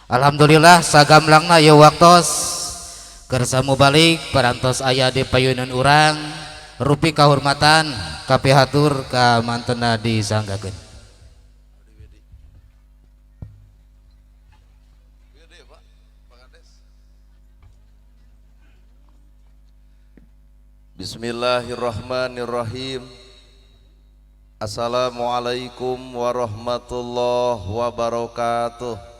Alhamdulillah sagamlangna ieu waktos kersa mubalig parantos aya di payunan urang rupi kahormatan kapihatur ka mantena disanggakeun. Bismillahirrahmanirrahim. Assalamualaikum warahmatullahi wabarakatuh.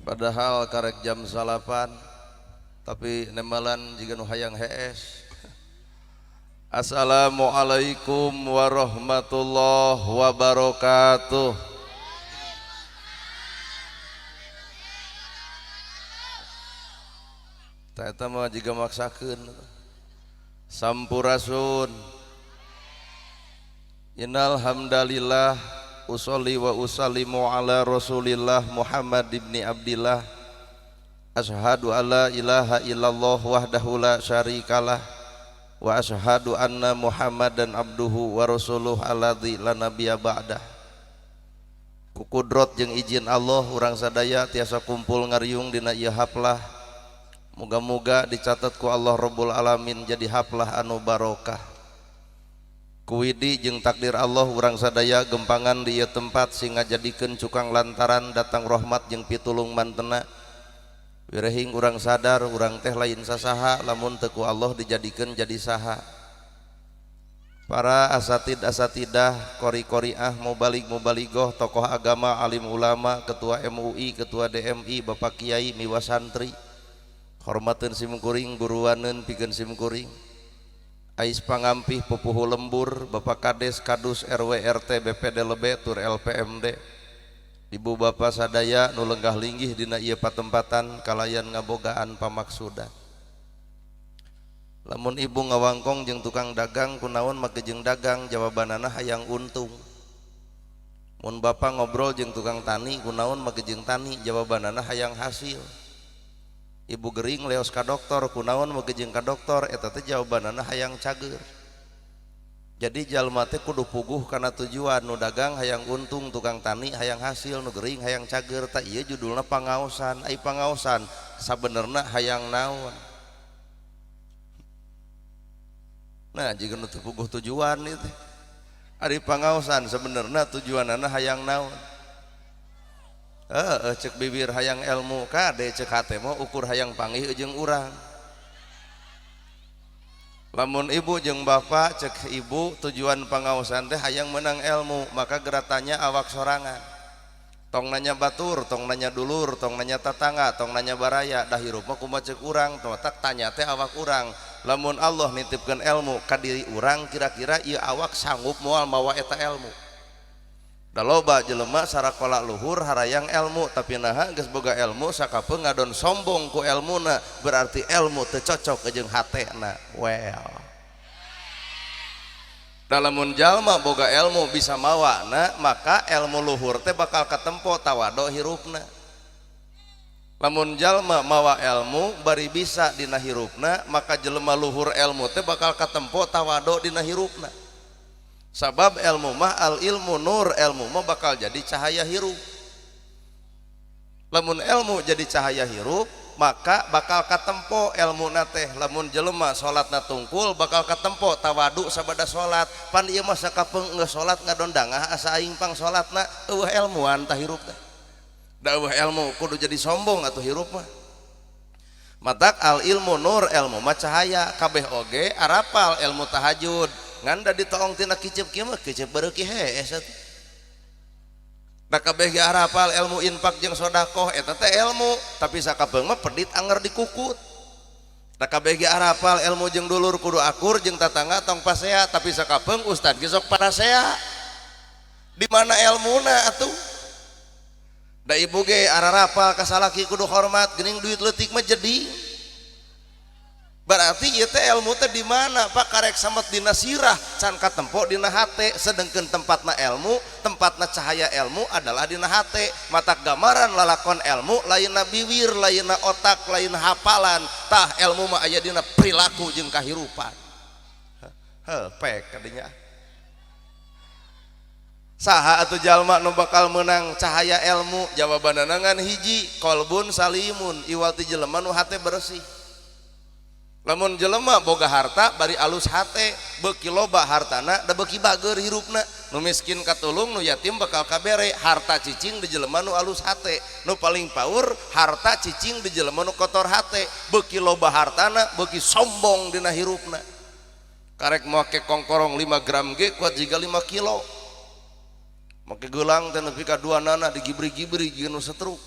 Padahal karek jam 9 tapi nembalan jiga nu hayang hees. Assalamualaikum warahmatullahi wabarakatuh. Eta mah jiga maksakeun. Sampurasun. Innal hamdalillah usolli wa usallimu ala Rasulillah Muhammad ibni Abdillah. Asyhadu alla ilaha illallah wahdahu la syarikalah wa asyhadu anna Muhammadan abduhu wa rasuluh alladzi la nabiyya ba'dah. Ku kudrot jeung izin Allah urang sadaya tiasa kumpul ngariung dina ieu haflah. Moga-moga dicatat ku Allah Rabbul Alamin jadi haflah anu barokah. Kuwidi jeung takdir Allah urang sadaya gempangan di ieu tempat sing ngajadikeun cukang lantaran datang rahmat jeung pitulung mantena. Wirehing urang sadar urang teh lain sasaha lamun teu ku Allah dijadikeun jadi saha. Para asatid asatidah, kori-koriah, mubalig mubaligoh, tokoh agama, alim ulama, ketua MUI, ketua DMI, bapak kiai, miwa santri. Hormateun simkuring, guruaneun pikeun simkuring. Ais pangampih pupuhu lembur, bapak kades, kadus, RW, RT, BPD lebe, tur LPMD. Ibu bapak sadaya nu lenggah linggih dina ieu patempatan kalayan ngabogaan pamaksudan. Lamun ibu ngawangkong jeung tukang dagang kunaon make jeung dagang jawabanana hayang untung. Mun bapak ngobrol jeung tukang tani kunaon make jeung tani jawabanana hayang hasil. Ibu gering leos ka dokter kunaon make jeung ka dokter eta teh jawabanana hayang cager. Jadi jalma teh kudu puguh kana tujuan, nu dagang hayang untung, tukang tani hayang hasil, nu gering hayang cager. Tah ieu judulna pangaosan. Ai pangaosan sabenerna hayang naon? Nah, jika nu teu puguh tujuan ieu teh. Ari pangaosan sabenerna tujuanana hayang naon? Cek bibir hayang ilmu kade cek hate mah ukur hayang panggih jeung urang. Lamun ibu jeung bapak cek ibu tujuan pangaosan teh hayang menang ilmu, maka geratanya awak sorangan. Tong nanya batur, tong nanya dulur, tong nanya tatangga, tong nanya baraya, dah hirup mah kumaha cek urang, tong tak tanya teh awak urang. Lamun Allah nitipkeun ilmu ka diri urang, kira-kira ieu awak sanggup moal mawa eta ilmu. Da loba jelema sarakola luhur harayang ilmu, tapi naha geus boga ilmu sakapeung ngadon sombong ku elmuna, berarti ilmu teu cocok jeung hatena. Well, da lamun jalma boga ilmu bisa mawana, maka ilmu luhur teh bakal katempo tawado hirupna. Lamun jalma mawa ilmu bari bisa dina hirupna, maka jelema luhur ilmu teh bakal katempo tawado dina hirupna. Sabab ilmu mah al ilmu nur, ilmu mah bakal jadi cahaya hirup. Lamun ilmu jadi cahaya hirup, maka bakal katempo ilmu teh. Lamun jelema salatna tungkul bakal katempo tawadu sabada salat. Pan ieu mah sakapeung geus salat ngadondangah asa aing pang salatna, eueuh ilmuan tah hirup teh. Da eueuh ilmu kudu jadi sombong atuh hirup mah. Matak al ilmu nur, ilmu mah cahaya. Kabeh oge arapal ilmu tahajud. Ngan da ditoong tina kicep kieu mah kicep bareuki hees atuh. Da kabeh ge arapal ilmu infak jeung sedekah eta teh ilmu, tapi sakapeung mah pedit anger dikukut. Da kabeh ge arapal ilmu jeung dulur kudu akur jeung tatangga tong pasea, tapi sakapeung ustad ge sok parasea. Di mana elmuna atuh? Da ibu ge ararapal ka salaki kudu hormat, geuning duit leutik mah jadi. Berarti ieu teh ilmu teh di mana Pak? Karek samet dina sirah can katempo dina hate, sedengkeun tempatna ilmu, tempatna cahaya ilmu adalah dina hate. Matak gambaran lalakon ilmu lainna biwir, lainna otak, lain hafalan. Tah ilmu mah aya dina perilaku jeung kahirupan. Heuh, pek kadinya. Saha atuh jalma nu bakal menang cahaya ilmu? Jawabanana ngan hiji, qalbun salimun, iwal ti jelema nu hate bersih. Lamun jelema boga harta bari alus hate, beuki loba hartana da beuki bager hirupna. Nu miskin katulung, nu yatim bakal kabere. Harta cicing di jelema nu alus hate. Nu paling paur harta cicing di jelema nu kotor hate, beuki loba hartana beuki sombong dina hirupna. Karek make kongkorong 5 gram ge kuat jiga 5 kilo. Make gelang teh nepi ka dua nana digibri-gibri jeung nu setruk.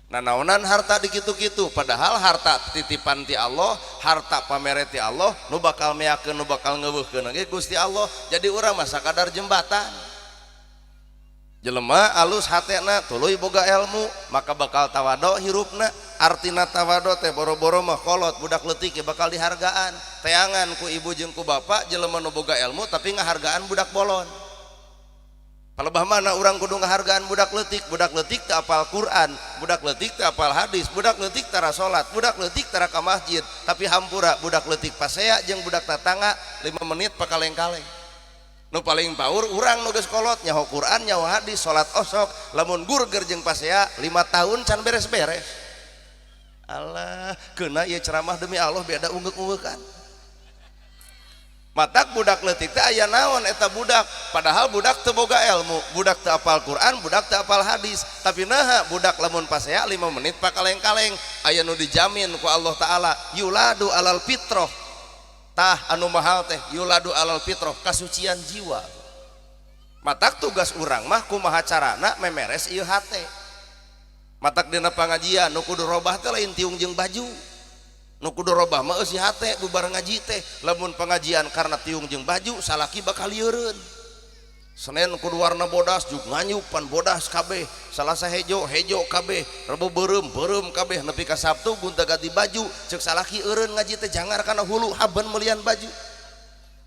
Nanaonan harta dikitu-kitu, padahal harta titipan ti Allah, harta pamere ti Allah, nu bakal meakeun nu bakal ngeuweuhkeun ge Gusti Allah. Jadi urang mah sakadar jembatan. Jelema alus hatena tuluy boga ilmu, maka bakal tawado hirupna. Artina tawado teh boro-boro mah kolot budak leutik ge bakal dihargaan. Teangan ku ibu jeung ku bapak jelema nu boga ilmu tapi ngahargaan budak bolon. Palebah mana urang kudu ngahargaan budak leutik, budak leutik teu apal Quran, budak leutik teu apal hadis, budak leutik tara salat, budak leutik tara ka masjid, tapi hampura budak leutik pasea jeung budak tatangga 5 menit pakaleng-kaleng. Nu paling paur urang nu geus kolot nyaho Quran, nyaho hadis, salat osok, lamun gurger jeung pasea 5 tahun can beres-beres. Allah, keuna ieu ceramah demi Allah beda ungeuk-ungeukan. Matak budak leutik teh aya naon eta budak, padahal budak teu boga ilmu, budak teu apal Quran, budak teu apal hadis, tapi naha budak lamun pasea 5 menit pakaleng-kaleng aya nu dijamin ku Allah Taala, yuladu alal fitroh. Tah anu mahal teh yuladu alal fitroh, kasucian jiwa. Matak tugas urang mah kumaha carana memeres ieu hate. Matak dina pangajian nu kudu robah teh lain tiung jeung baju. Nu kudu robah mah eusi hate bubar ngaji teh. Lamun pengajian karena tiung jeung baju salaki bakal lieureun. Senin kudu warna bodas juk nganyuk pan bodas kabeh, Salasa hejo hejo kabeh, Rebo beureum beureum kabeh, nepi ka Sabtu gonta ganti baju. Ceuk salaki eureun ngaji teh jangar kana hulu haben meulian baju.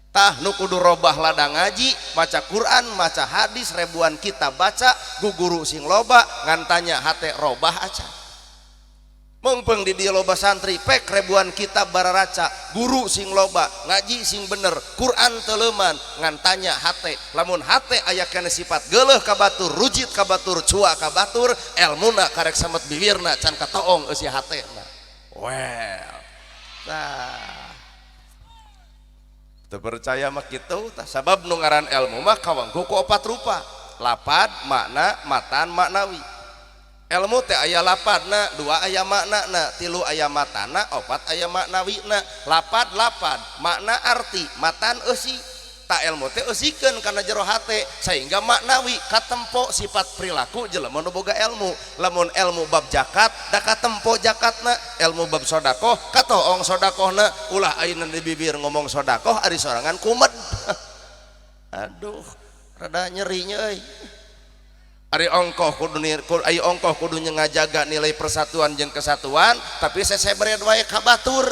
Tah nu kudu robah ladang ngaji, maca Quran, maca hadis, ribuan kitab baca, guguru sing loba ngan tanya hate robah acan. Mengpeng di dia loba santri pek ribuan kitab bararaca, guru sing loba ngaji sing bener, Quran teleman ngan tanya hate. Lamun hate aya kene sifat geuleuh ka batur, rujit ka batur, cua ka batur, elmuna karek samet bibirna can katoong eusi hatena. Well, tah teu percaya mah kitu tah, sabab nu ngaran ilmu mah kawangku ku opat rupa, lapad, makna, matan, maknawi. Ilmu teh aya lapadna, dua aya maknana, tilu aya matana, opat aya maknawina. Lapad lapad, makna arti, matan eusi. Ta ilmu teh eusikeun kana jero hate sehingga maknawi katempo sifat perilaku jelema nu boga ilmu. Lamun ilmu bab zakat da katempo zakatna, ilmu bab sodakoh katoong sodakohna, ulah ayeuna di bibir ngomong sodakoh ari sorangan kumed. Aduh, rada nyerinya euy. Ari ongkoh kudu ari ongkoh kudu ngajaga nilai persatuan jeung kesatuan, tapi sesebred wae ka batur.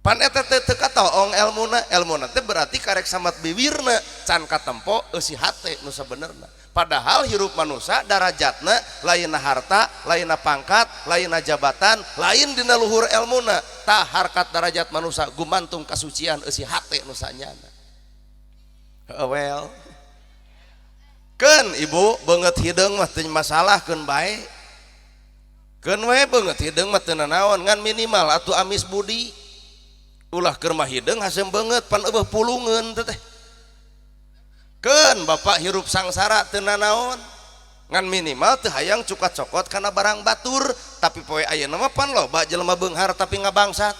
Pan eta teh teu katoong elmuna, elmuna teh berarti karek samat bibirna can katempo eusi hate nu sabenerna. Padahal hirup manusia darajatna lainna harta, lainna pangkat, lainna jabatan, lain dina luhur elmuna. Tah harkat darajat manusia gumantung kasucian eusi hate nu sanyana. Well, keun ibu beungeut hideung mah teu masalah keun bae. Keun we beungeut hideung mah teu nanaon ngan minimal atuh amis budi. Ulah keur mah hideung haseum beungeut pan eueuh pulungeun teh. Keun bapak hirup sangsara teu nanaon ngan minimal teu hayang cukat cokot kana barang batur, tapi poe ayeuna mah pan loba jelema beunghar tapi ngabangsat.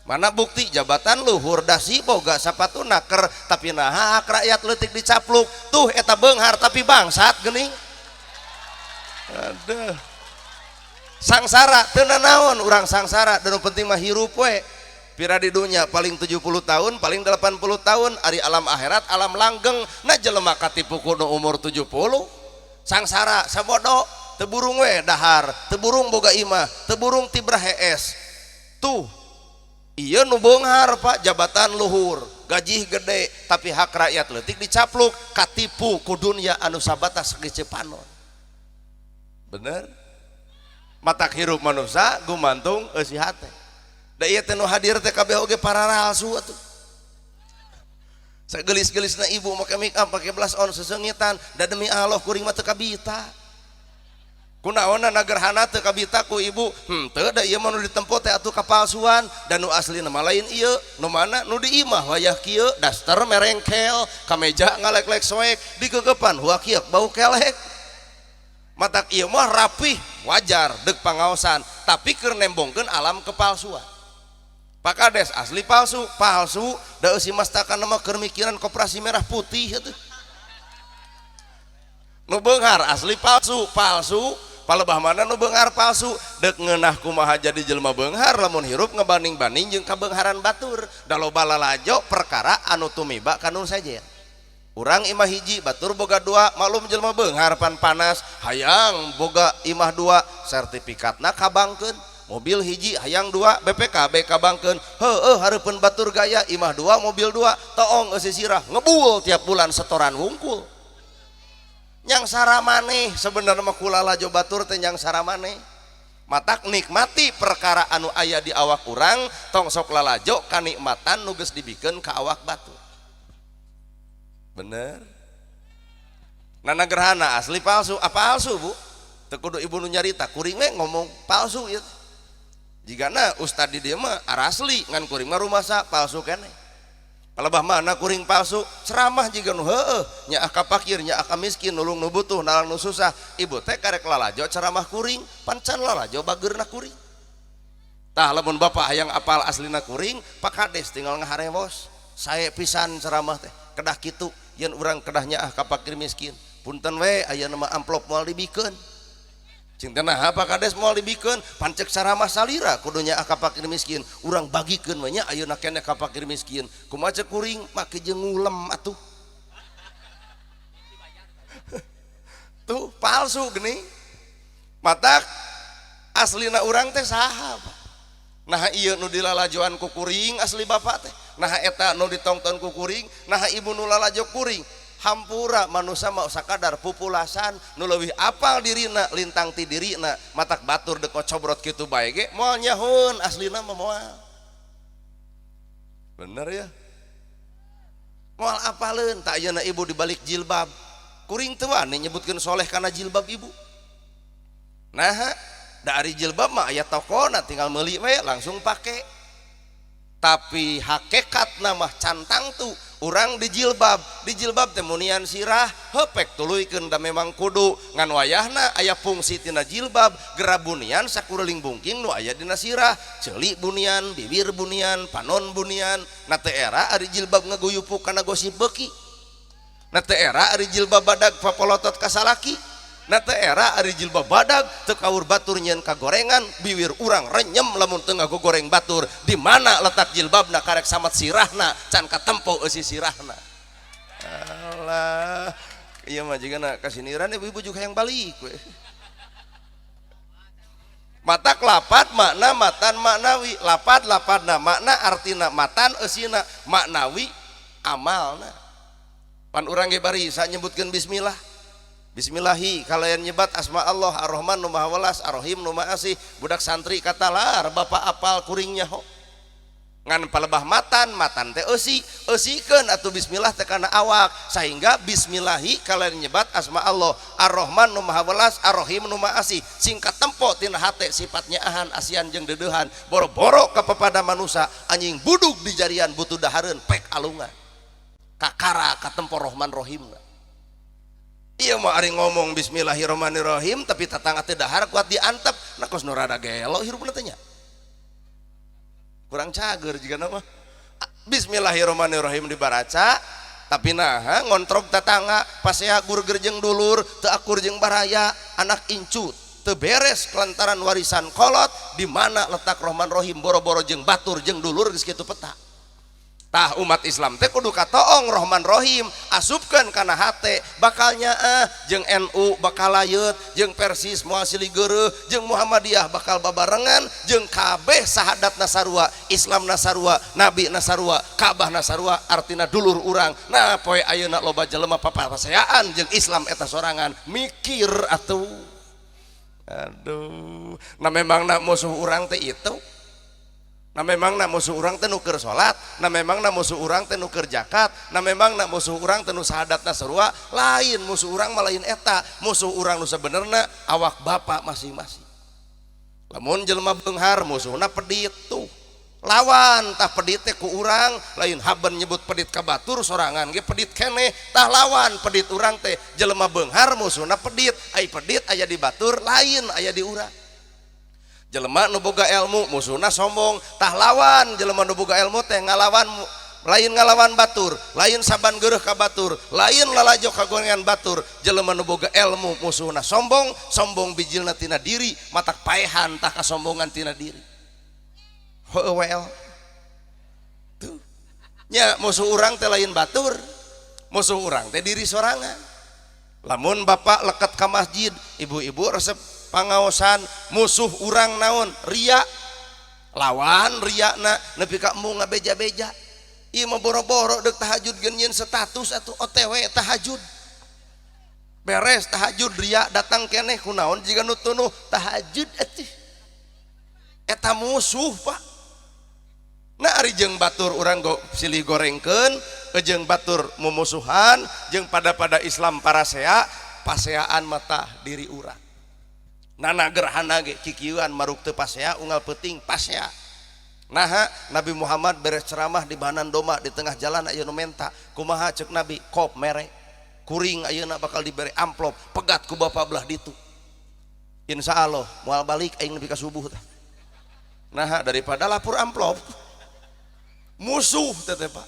Mana bukti jabatan luhur dasi boga sapatu naker tapi naha hak rakyat leutik dicapluk tuh eta beunghar tapi bangsat geuning. Aduh, sangsara teu nanaon urang sangsara, dan nu penting mah hirup we. Pira di dunya paling 70 tahun, paling 80 tahun, ari alam akhirat alam langgeng. Nah jelema katipu ku nu umur 70 sangsara sabodo, teu burung we dahar, teu burung boga imah, teu burung tibrah hees. Tuh iya nu beunghar pak, jabatan luhur, gaji gede, tapi hak rakyat leutik dicapluk, katipu ku dunya anu sabatas gece panon. Bener? Matak hirup manusia gumantung eusi hate. Da ieu teh nu hadir teh kabeh oge pararalsu atuh. Sagelis-gelisna ibu make make up, make blush on, sesengitan, da demi Allah kuring mah teu kabita. Kunaonna gerhana teu kabita ku ibu? Henteu, da ieu mah nu ditempo teh atuh kapalsuan, dan nu aslina mah lain ieu. Nu mana? Nu di imah wayah kieu, daster merengkel, kameja ngalek-lek soek, dikekepan huak-hiak bau kelek. Matak ieu mah rapih wajar deuk pangaosan, tapi keur nembongkeun alam kepalsuan. Pak Kades asli palsu? Palsu, da eusi mastakan mah keur mikiran koperasi merah putih atuh. Nu beunghar asli palsu? Palsu, palebah mana nu beunghar palsu? Deuk ngeunah kumaha jadi jelema beunghar lamun hirup ngebanding-banding jeung kabeungharan batur? Da loba lalajo perkara anu tumiba ka nu sejen. Urang imah hiji, batur boga dua, maklum jelema beunghar pan panas, hayang boga imah dua, sertifikatna kabangkeun. Mobil hiji hayang dua, BPKB kabangkeun. Heueuh, hareupeun batur gaya imah dua, mobil dua, toong eusi sirah ngebul tiap bulan setoran wungkul. Nyangsara maneh sebenarnya mah ku lalajo batur teh, nyangsara maneh. Matak nikmati perkara anu aya di awak urang, tong sok lalajo kanikmatan nu geus dibikeun ka awak batur. Bener? Nana gerhana asli palsu? Apa palsu, Bu? Teu kudu ibu nu nyarita, kuring we ngomong palsu ieu. Jigana ustad di dieu mah arasli, ngan kuring mah rumasa palsu keneh. Palebah mana kuring palsu? Ceramah jiga nu heueuh, nyaah ka fakir, nyaah ka miskin, nulung nu butuh, nalang nu susah. Ibu teh karek lalajo ceramah kuring, pan can lalajo bageurna kuring. Tah, lamun bapak hayang apal aslina kuring, Pak Kades tinggal ngaharewos. Sae pisan ceramah teh, kedah kitu yen urang kedah nyaah ka fakir miskin. Punten we, aya nama amplop moal dibikeun. Cing teh naha Pak Kades moal dibikeun? Pan cek ceramah salira kudu nyaah ka fakir miskin. Urang bagikeun we nya ayeuna keneh ka fakir miskin. Kumaha cek kuring? Make jeung ngulem atuh. Tuh palsu geuning. Matak aslina urang teh saha, Pak? Nah ieu nu dilalajoan ku kuring asli bapak teh. Nah eta nu ditongton ku kuring, nah ibu nu lalajo kuring. Hampura, manusia mau sakadar pupulasan, nu leuwih apal dirina lintang ti dirina. Matak batur dek cobrot kitu bae ge moal nyahoeun aslina mah, moal. Bener ya? Moal apaleun. Tak ayeuna ibu dibalik jilbab. Kuring teu wani nyebutkeun soleh kana jilbab ibu. Nah, dari jilbab mah aya tokona, tinggal meuli we langsung pake. Tapi hakikat nama cantang tuh urang di jilbab, di jilbab teh munian sirah hepek tuluykeun, da memang kudu, ngan wayahna aya fungsi tina jilbab gera bunian sakuriling bungking nu aya dina sirah, ceuli bunian, bibir bunian, panon bunian. Na teu era ari jilbab ngaguyupuk kana gosip beuki. Na teu era ari jilbab badag papolotot ka salaki. Na teu era ari jilbab badag teu kaur batur nyieun kagorengan, biwir urang renyem lamun teu ngagogoreng batur. Di mana letak jilbabna? Karek samat sirahna can katempo eusi sirahna. Alah, ieu mah jigana kasiniran ibu-ibu juga yang balik we. Matak lapat makna matan maknawi, lapat lapatna makna artina matan eusina, maknawi amalna. Pan urang ge barisa nyebutkeun bismillah. Bismillahi kalian nyebat asma Allah Ar-Rahman nu Maha Welas, Ar-Rahim nu Maha Asih. Budak santri katalar bapak apal kuringnya ho. Ngan palebah matan, matan teh eusi, eusikeun atuh bismillah teh kana awak sehingga bismillahi kalian nyebat asma Allah Ar-Rahman nu Maha Welas, Ar-Rahim nu Maha Asih. Singkat tempo tina hate sifatnya ahan asian jeung deudeuhan, boro-boro kapapada manusa anjing budug di jarian butuh dahareun pek alungan. Kakara katempo Rahman Rahimna. Iya mah ari ngomong bismillahirrahmanirrahim tapi tatangga teh dahar kuat diantep, nah kos nu rada gelo hirupna teh nya. Kurang cager jiga nama. Bismillahirrahmanirrahim dibaraca tapi nah ngontrog tatangga, pasea gurger jeung dulur, teu akur jeung baraya, anak incu teu beres kelantaran warisan kolot. Di mana letak Rahman Rahim? Boro-boro jeung batur, jeung dulur geus kitu peta. Tah, umat Islam teh kudu katoong Rahman Rahim, asupkeun kana hate, bakal nyaah jeung NU bakal layeut, jeung Persis moal silih geureuh, jeung Muhammadiyah bakal babarengan, jeung kabeh sahadat nasarua, Islam nasarua, Nabi nasarua, Ka'bah nasarua, artina dulur urang. Nah, poe ayeuna loba jelema papaseaan jeung Islam eta sorangan, mikir atuh. Aduh, nah memang nak musuh urang teh itu. Nah, memang na musuh urang teh nu keur salat, nah memang na musuh urang teh nu keur zakat, nah memang na musuh urang teh nu sahadatna sarua. Lain, musuh urang mah lain eta. Musuh urang nu sabenerna awak bapak masing-masing. Lamun jelema beunghar musuhna pedit, tuh lawan tah pedit teh ku urang. Lain haben nyebut pedit ka batur, sorangan ge pedit keneh. Tah, lawan pedit urang teh. Jelema beunghar musuhna pedit, ai pedit aya di batur? Lain, aya di urang. Jelema nu boga ilmu musuhna sombong. Tah, lawan jelema nu boga ilmu teh ngalawan, lain ngalawan batur, lain saban geureuh ka batur, lain lalajo kagorengan batur. Jelema nu boga ilmu musuhna sombong. Sombong bijilna tina diri, matak paehan tah kasombongan tina diri. Heueuh, wel tuh nya, musuh urang teh lain batur, musuh urang teh diri sorangan. Lamun bapak leket ka masjid, ibu-ibu resep pangaosan, musuh urang naon? Ria. Lawan riana nepi ka embung ngabeja-beja. Ieu mah boro-boro deuk tahajud geun nyieun status atuh, OTW tahajud. Beres tahajud, ria datang keneh. Kunaon jiga nu tunuh tahajud atuh? Eta musuh, Pak. Nah, ari jeung batur urang go silih gorengkeun, jeung batur mumusuhan, jeung pada-pada Islam parasea paseaan mata diri urang. Nana gerhana ge kikieuan, maruk teu pasea, unggal peuting pasea. Naha Nabi Muhammad beres ceramah di bahanan domba, di tengah jalan aya nu menta. Kumaha cek Nabi? Kop mere kuring, ayeuna bakal dibere amplop. Pegat ku bapak belah ditu. Insya Allah moal balik aing nepi ka subuh tah. Nah, daripada lapor amplop musuh teh, Pak.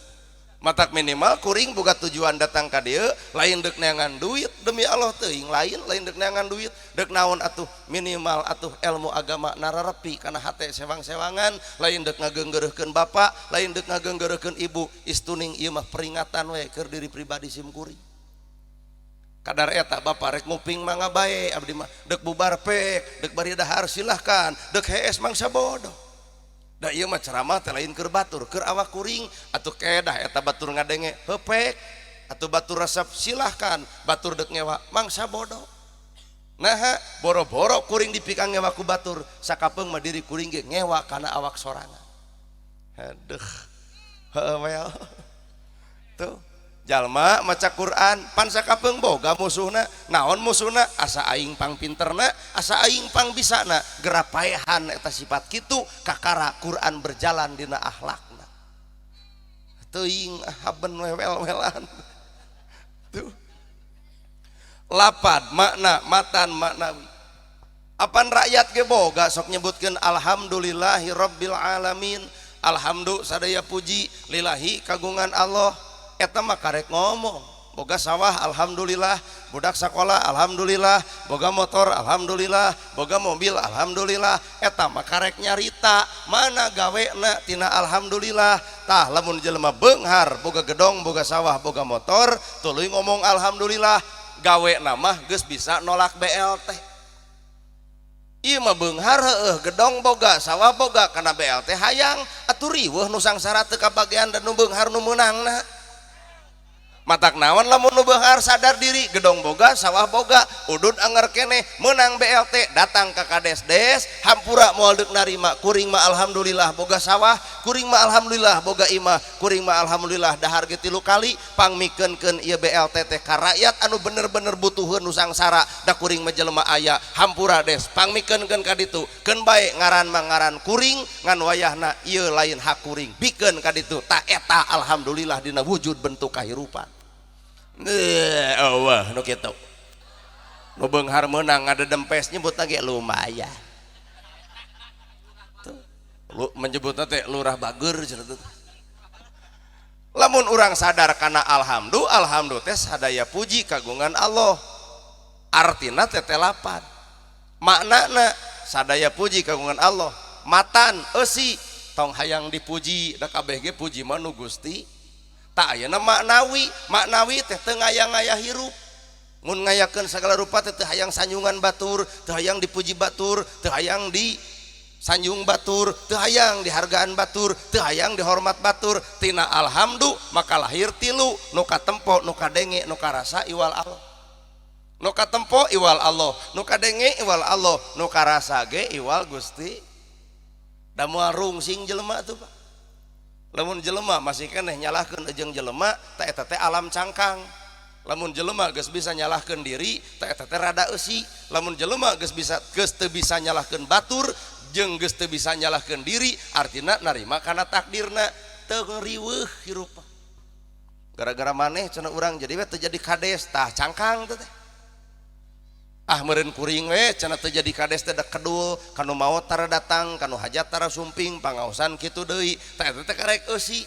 Matak minimal kuring boga tujuan datang ka dieu lain deuk neangan duit, demi Allah teuing lain, lain deuk neangan duit. Deuk naon atuh? Minimal atuh ilmu agama nararepi kana hate sewang-sewangan. Lain deuk ngageunggeureuhkeun bapak, lain deuk ngageunggeureuhkeun ibu, istuning ieu mah peringatan we keur diri pribadi sim kuring. Kadar eta bapak rek nguping mangga bae, abdi mah deuk bubar pek, deuk bari dahar silahkan, deuk hees mangsa bodoh. Da ieu mah ceramah teh lain keur batur, keur awak kuring atuh. Kedah eta batur ngadenge hepek atuh, batur resep silahkan, batur deuk ngewa mangsa bodoh. Nah, boro-boro kuring dipikang ngewa ku batur, sakapeung mah diri kuring ge ngewa kana awak sorangan. Aduh, heueuh, well tuh. Jalma maca Quran pan sakapeung boga musuhna. Naon musuhna? Asa aing pang pinterna, asa aing pang bisana. Gerapaehan eta sifat kitu, kakara Quran berjalan dina akhlakna. Teuing, haben wel-welan tuh. Lapad makna matan maknawi. Apan rakyat ge boga sok nyebutkeun alhamdulillahi rabbil alamin. Alhamdulillah, sadaya puji, lillahi kagungan Allah. Eta mah karek ngomong boga sawah alhamdulillah, budak sekolah alhamdulillah, boga motor alhamdulillah, boga mobil alhamdulillah. Eta mah karek nyarita. Mana gawena tina alhamdulillah? Tah, lamun jelema beunghar, boga gedong, boga sawah, boga motor, tuluy ngomong alhamdulillah, gawe mah geus bisa nolak BLT. Ieu mah beunghar heueuh, gedong boga, sawah boga, kana BLT hayang atuh. Riweuh nu sangsara teu kabagean dan nu beunghar nu meunangna. Matak naon lamun nu beunghar sadar diri, gedong boga, sawah boga, udud anger keneh, menang BLT, datang ke kades, "Des, hampura moal deuk narima. Kuring mah alhamdulillah boga sawah, kuring mah alhamdulillah boga imah, kuring mah alhamdulillah dahar ge tilu kali. Pangmikeunkeun ieu BLT teh ka rakyat anu bener-bener butuheun, nu sangsara, da kuring mah jelema aya. Hampura, Des, pangmikeunkeun ka ditu. Keun bae ngaran mah ngaran kuring, ngan wayahna ieu lain hak kuring, bikeun ka ditu." Ta eta alhamdulillah dina wujud bentuk kahirupan. Allah nu kitu. Nu beunghar meunang ngadedempes, nyebut lagi lumayan tuh. Lu menyebutna teh lurah bager cenah tuh. Lamun urang sadar kana alhamdulillah, alhamdulillah teh sadaya puji kagungan Allah, artina teh telapan maknana. Sadaya puji kagungan Allah, matan eusi, tong hayang dipuji, da kabeh ge puji mah nu Gusti. Tak, ayeuna maknawi. Maknawi teh teu ngaya-ngaya hirup. Mun ngayakeun segala rupa teh teu hayang sanjungan batur, teu hayang dipuji batur, teu hayang di sanjung batur, teu hayang dihargaan batur, teu hayang dihormat batur. Tina alhamdu maka lahir tilu: nu katempo, nu kadenge, nu karasa iwal Allah. Nu katempo iwal Allah, nu kadenge iwal Allah, nu karasa ge iwal Gusti. Da moal rungsing jelema tuh, Pak. Lamun jelema masih keneh nyalahkeun jeung jelema, tah eta teh alam cangkang. Lamun jelema geus bisa nyalahkeun diri, tah eta teh rada eusi. Lamun jelema geus bisa, geus teu bisa nyalahkeun batur jeung geus teu bisa nyalahkeun diri, artina narima kana takdirna, teu riweuh hirup. Gara-gara maneh cenah urang jadi we teu jadi kades, tah cangkang teh. Ah, meureun kuring we cenah teu jadi kades teh, da kedul kanu maot tara datang, kanu hajat tara sumping, pangaosan kitu deui, tah eta teh karek eusi.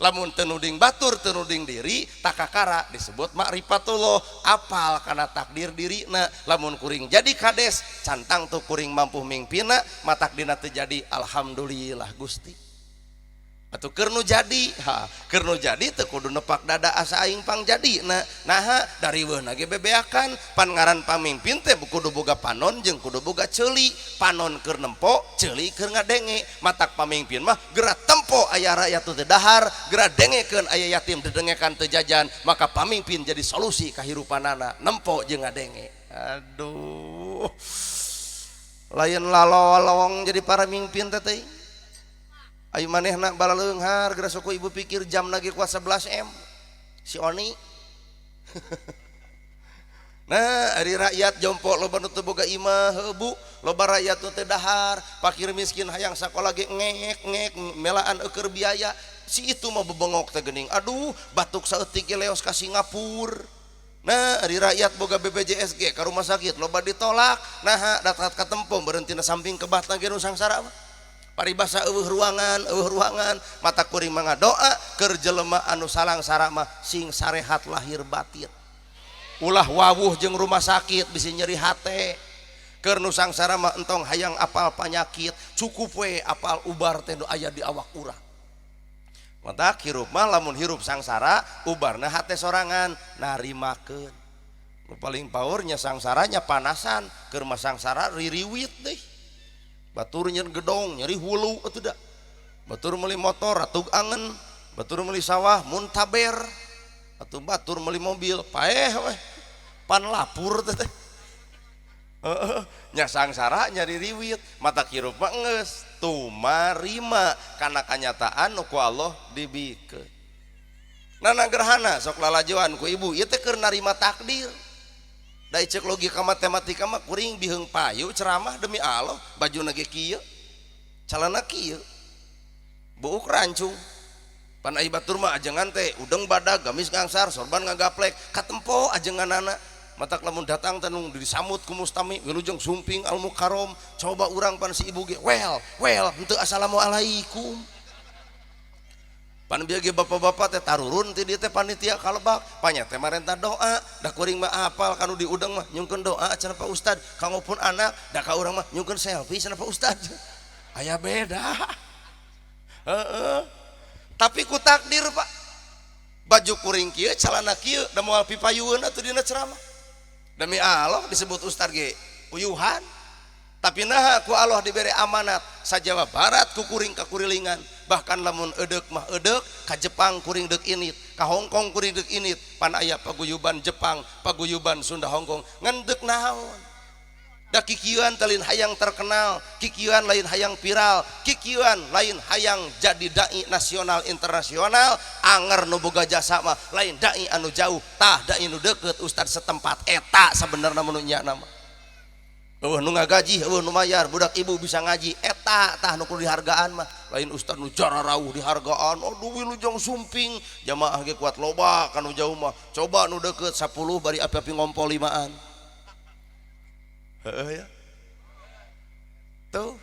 Lamun teu nuding batur, teu nuding diri, takakara disebut makrifatullah, apal kana takdir dirina. Lamun kuring jadi kades, cantang tuh kuring mampu mingpina, matak dina teu jadi, alhamdulillah Gusti. Atuh keur nu jadi, ha, keur nu jadi teu kudu nepak dada asa aing pang jadina. Naha dari riweuhna ge bebeakan? Pan ngaran pamimpin teh kudu boga panon jeung kudu boga ceuli. Panon keur nempo, ceuli keur ngadenge. Matak pamimpin mah geura tempo aya rakyat teu dahar, geura dengekeun aya yatim didengekan teu jajan, maka pamimpin jadi solusi kahirupanana, nempo jeung ngadenge. Aduh, lain lalolong jadi para mimpin teh teh. Ayo manehna balaleunghar geura sok ibu pikir jam lagi kuat 11 M si Oni. Nah, ari rakyat jompo loba nu teu boga imah, heuh Bu, loba rakyat nu teu dahar, fakir miskin hayang sakola ge ngek ngek melaan eueur biaya. Si itu mah bebengok teh geuning. Aduh, batuk saeutik ge leos ka Singapura. Nah, ari rakyat boga BPJS ge ka rumah sakit loba ditolak. Nah, datang ka tempo berhenti na samping kebatna ge nu sangsara mah. Paribasa eueuh ruangan, eueuh ruangan, mata kuring mah ngadoa keur jelema anu salang-sara mah sing sarehat lahir batin. Ulah wawuh jeung rumah sakit bisi nyeri hate. Keur nu sangsara mah entong hayang apal panyakit, cukup we apal ubar teh nu aya di awak urang. Matak hirup mah lamun hirup sangsara ubarna hate sorangan narimakeun. Nu paling powernya sangsaranya panasan, keur mah sangsara ririwit deh. Batur nyen gedong nyeri hulu atuh da. Batur meuli motor ratug angen, batur meuli sawah muntaber, atuh batur meuli mobil paeh weh. Pan lapur teh teh. Heeh, nya sangsara nyari riwit, mata hirup mah geus tumarima kana kanyataan nu ku Allah dibikeun. Nana gerhana sok lalajoan ku ibu ieu teh keur narima takdir. Da cek logika matematika mah kuring biheung payu ceramah, demi Allah, bajuna ge kieu, calana kieu, buuk rancung. Pan ai batur mah ajengan teh udeng badag, gamis ngangsar, sorban ngagaplek, katempo ajenganana. Matak lamun datang teh nu disamut ku mustami, wilujeng sumping al mukarrom. Coba urang pan si ibu ge well well henteu assalamualaikum. Pan bieu ge bapak-bapak teh tarurun ti dieu teh panitia kalebak, panya teh marenta doa, da kuring mah apal kanu diudeng mah nyungkeun doa cenah Pak Ustad, kanggo pun anak, da ka urang mah nyungkeun selfie cenah Pak Ustad. Aya beda. Heeh. Tapi ku takdir, Pak. Baju kuring kieu, calana kieu, da moal pipayueun atuh dina ceramah. Demi Allah disebut ustad ge uyuhan. Tapi nah ku Allah diberi amanat sa Jawa Barat ku kuring kakurilingan, bahkan lamun edek mah edek ka Jepang kuring deuk init, ka Hongkong kuring deuk init. Pan aya paguyuban Jepang, paguyuban Sunda Hongkong, ngan deuk naon? Da kikieuan teh lain hayang terkenal, kikieuan lain hayang viral, kikieuan lain hayang jadi dai nasional internasional. Anger nu boga jasa mah lain dai anu jauh, tah dai nu deukeut, ustad setempat eta sabenerna mun nya nama. Eueuh nu ngagaji, eueuh nu mayar, budak ibu bisa ngaji, eta tah nu kudu dihargaan mah. Lain ustad nu jararauh dihargaan, aduh wilujeng sumping, jamaah ge kuat loba kanu jauh mah. Coba nu deukeut 10 bari api-api ngompol limaan. Heeh ya. Tuh.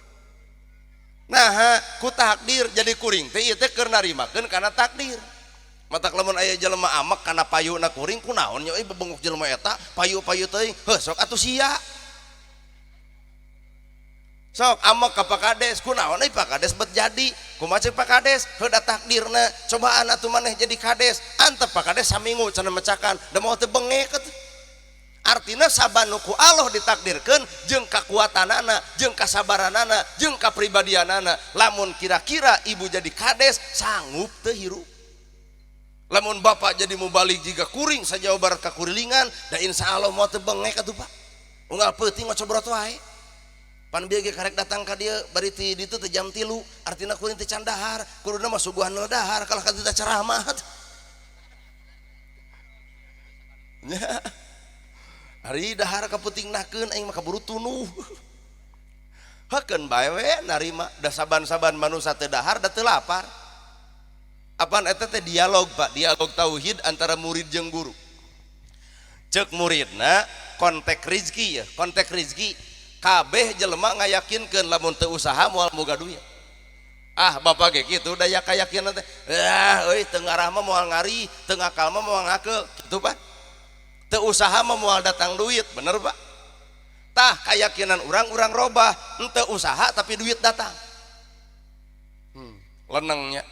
Nah, ku takdir jadi kuring teh ieu teh keur narimakeun kana takdir. Matak lamun aya jelema amek kana payuna kuring, kunaon nya euy bebengok jelema eta, payu-payu teuing, heuh sok atuh sia. Sok amek ka Pak Kades, kunaon euy Pak Kades bet jadi, kumaha ceuk Pak Kades, heuh da takdirna, cobaan atuh maneh jadi kades, antep Pak Kades saminggu cenah mecakan, da moal teu bengek atuh. Artina saban nu ku Allah ditakdirkeun jeung kakuatanana, jeung kasabaranana, jeung kapribadianana. Lamun kira-kira ibu jadi kades, sanggup teu hirup? Lamun bapak jadi mubalig jiga kuring sa Jawa Barat kakurilingan, da insya Allah moal teu bengek atuh Pak. Unggal peuting ngocobrot wae. Pan bieu ge karek datang ka dieu bari ti ditu teh jam 3, artina kuring teh can dahar, kuduna mah suguhan dahar kalah ka teu ceramah. Nya. Ari dahar kaputingnakeun aing mah kaburu tunuh. Hakeun bae we narima da saban-saban manusia teu dahar da teu lapar. Apaan eta teh dialog Pak, dialog tauhid antara murid jeung guru. Cek muridna kontek rizki ya, kontek rizki. Kabeh jelema ngayakinkeun lamun teu usaha moal boga duit. Ah bapak ge kitu daya kayakinan teh. Ah euy teu ngarah mah moal ngari, teu ngakal mah moal ngakeul, kitu Pak. Teu usaha mah moal datang duit, bener Pak? Tah kayakinan urang-urang robah, henteu usaha tapi duit datang. Lenengnya.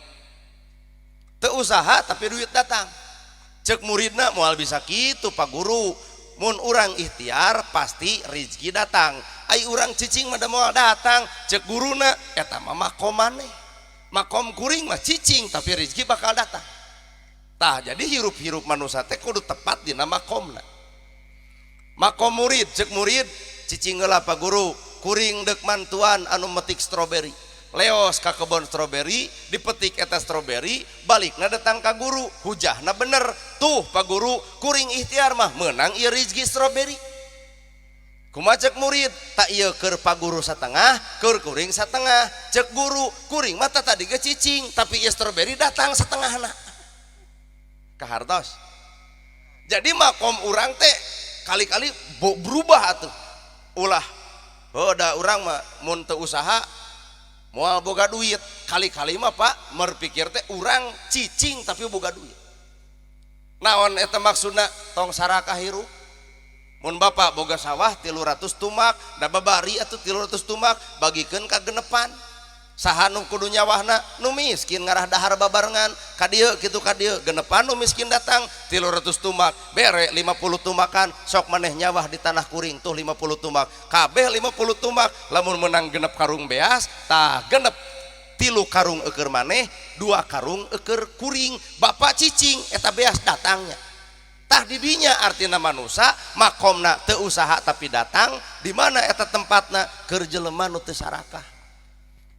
Teu usaha tapi duit datang. Cek muridna moal bisa kitu Pak Guru. Mun urang ikhtiar pasti rezeki datang. Ai urang cicing mah da moal datang. Cek guruna eta mah makom maneh. Makom kuring mah cicing tapi rezeki bakal datang. Tah jadi hirup-hirup manusia teh kudu tepat dina makomna. Makom murid, cek murid cicing heula Pak Guru, kuring deuk mantuan anu metik stroberi. Leos ka kebon stroberi, dipetik eta stroberi, balikna datang ka guru, hujahna bener. Tuh Pak Guru, kuring ikhtiar mah meunang ieu rezeki stroberi. Kumaha cek murid? Tak ieu keur Pak Guru satengah, keur kuring satengah. Cek guru, kuring mah tadi ge cicing, tapi ieu stroberi datang setengahna. Kahartos. Jadi makom urang teh kali-kali berubah atuh. Ulah heuh da urang mah mun teu usaha moal boga duit. Kali-kali mah Pak merpikir teh urang cicing tapi boga duit. Naon eta maksudna? Tong sarakah hirup. Mun bapak boga sawah 300 tumak, da babari atuh 300 tumak bagikeun ka genepan. Saha nu kudu nyawahna? Nu miskin ngarah dahar babarengan. Ka dieu kitu ka dieu genepan nu miskin datang 300 tumak, bere 50 tumakan, sok maneh nyawah di tanah kuring tuh 50 tumak. Kabeh 50 tumak, lamun menang genep karung beas, tah genep 3 karung eueur maneh, 2 karung eueur kuring. Bapak cicing eta beas datangnya. Tah didinya artina manusia makomna teu usaha tapi datang, di mana eta tempatna? Keur jelema nu teu sarakah.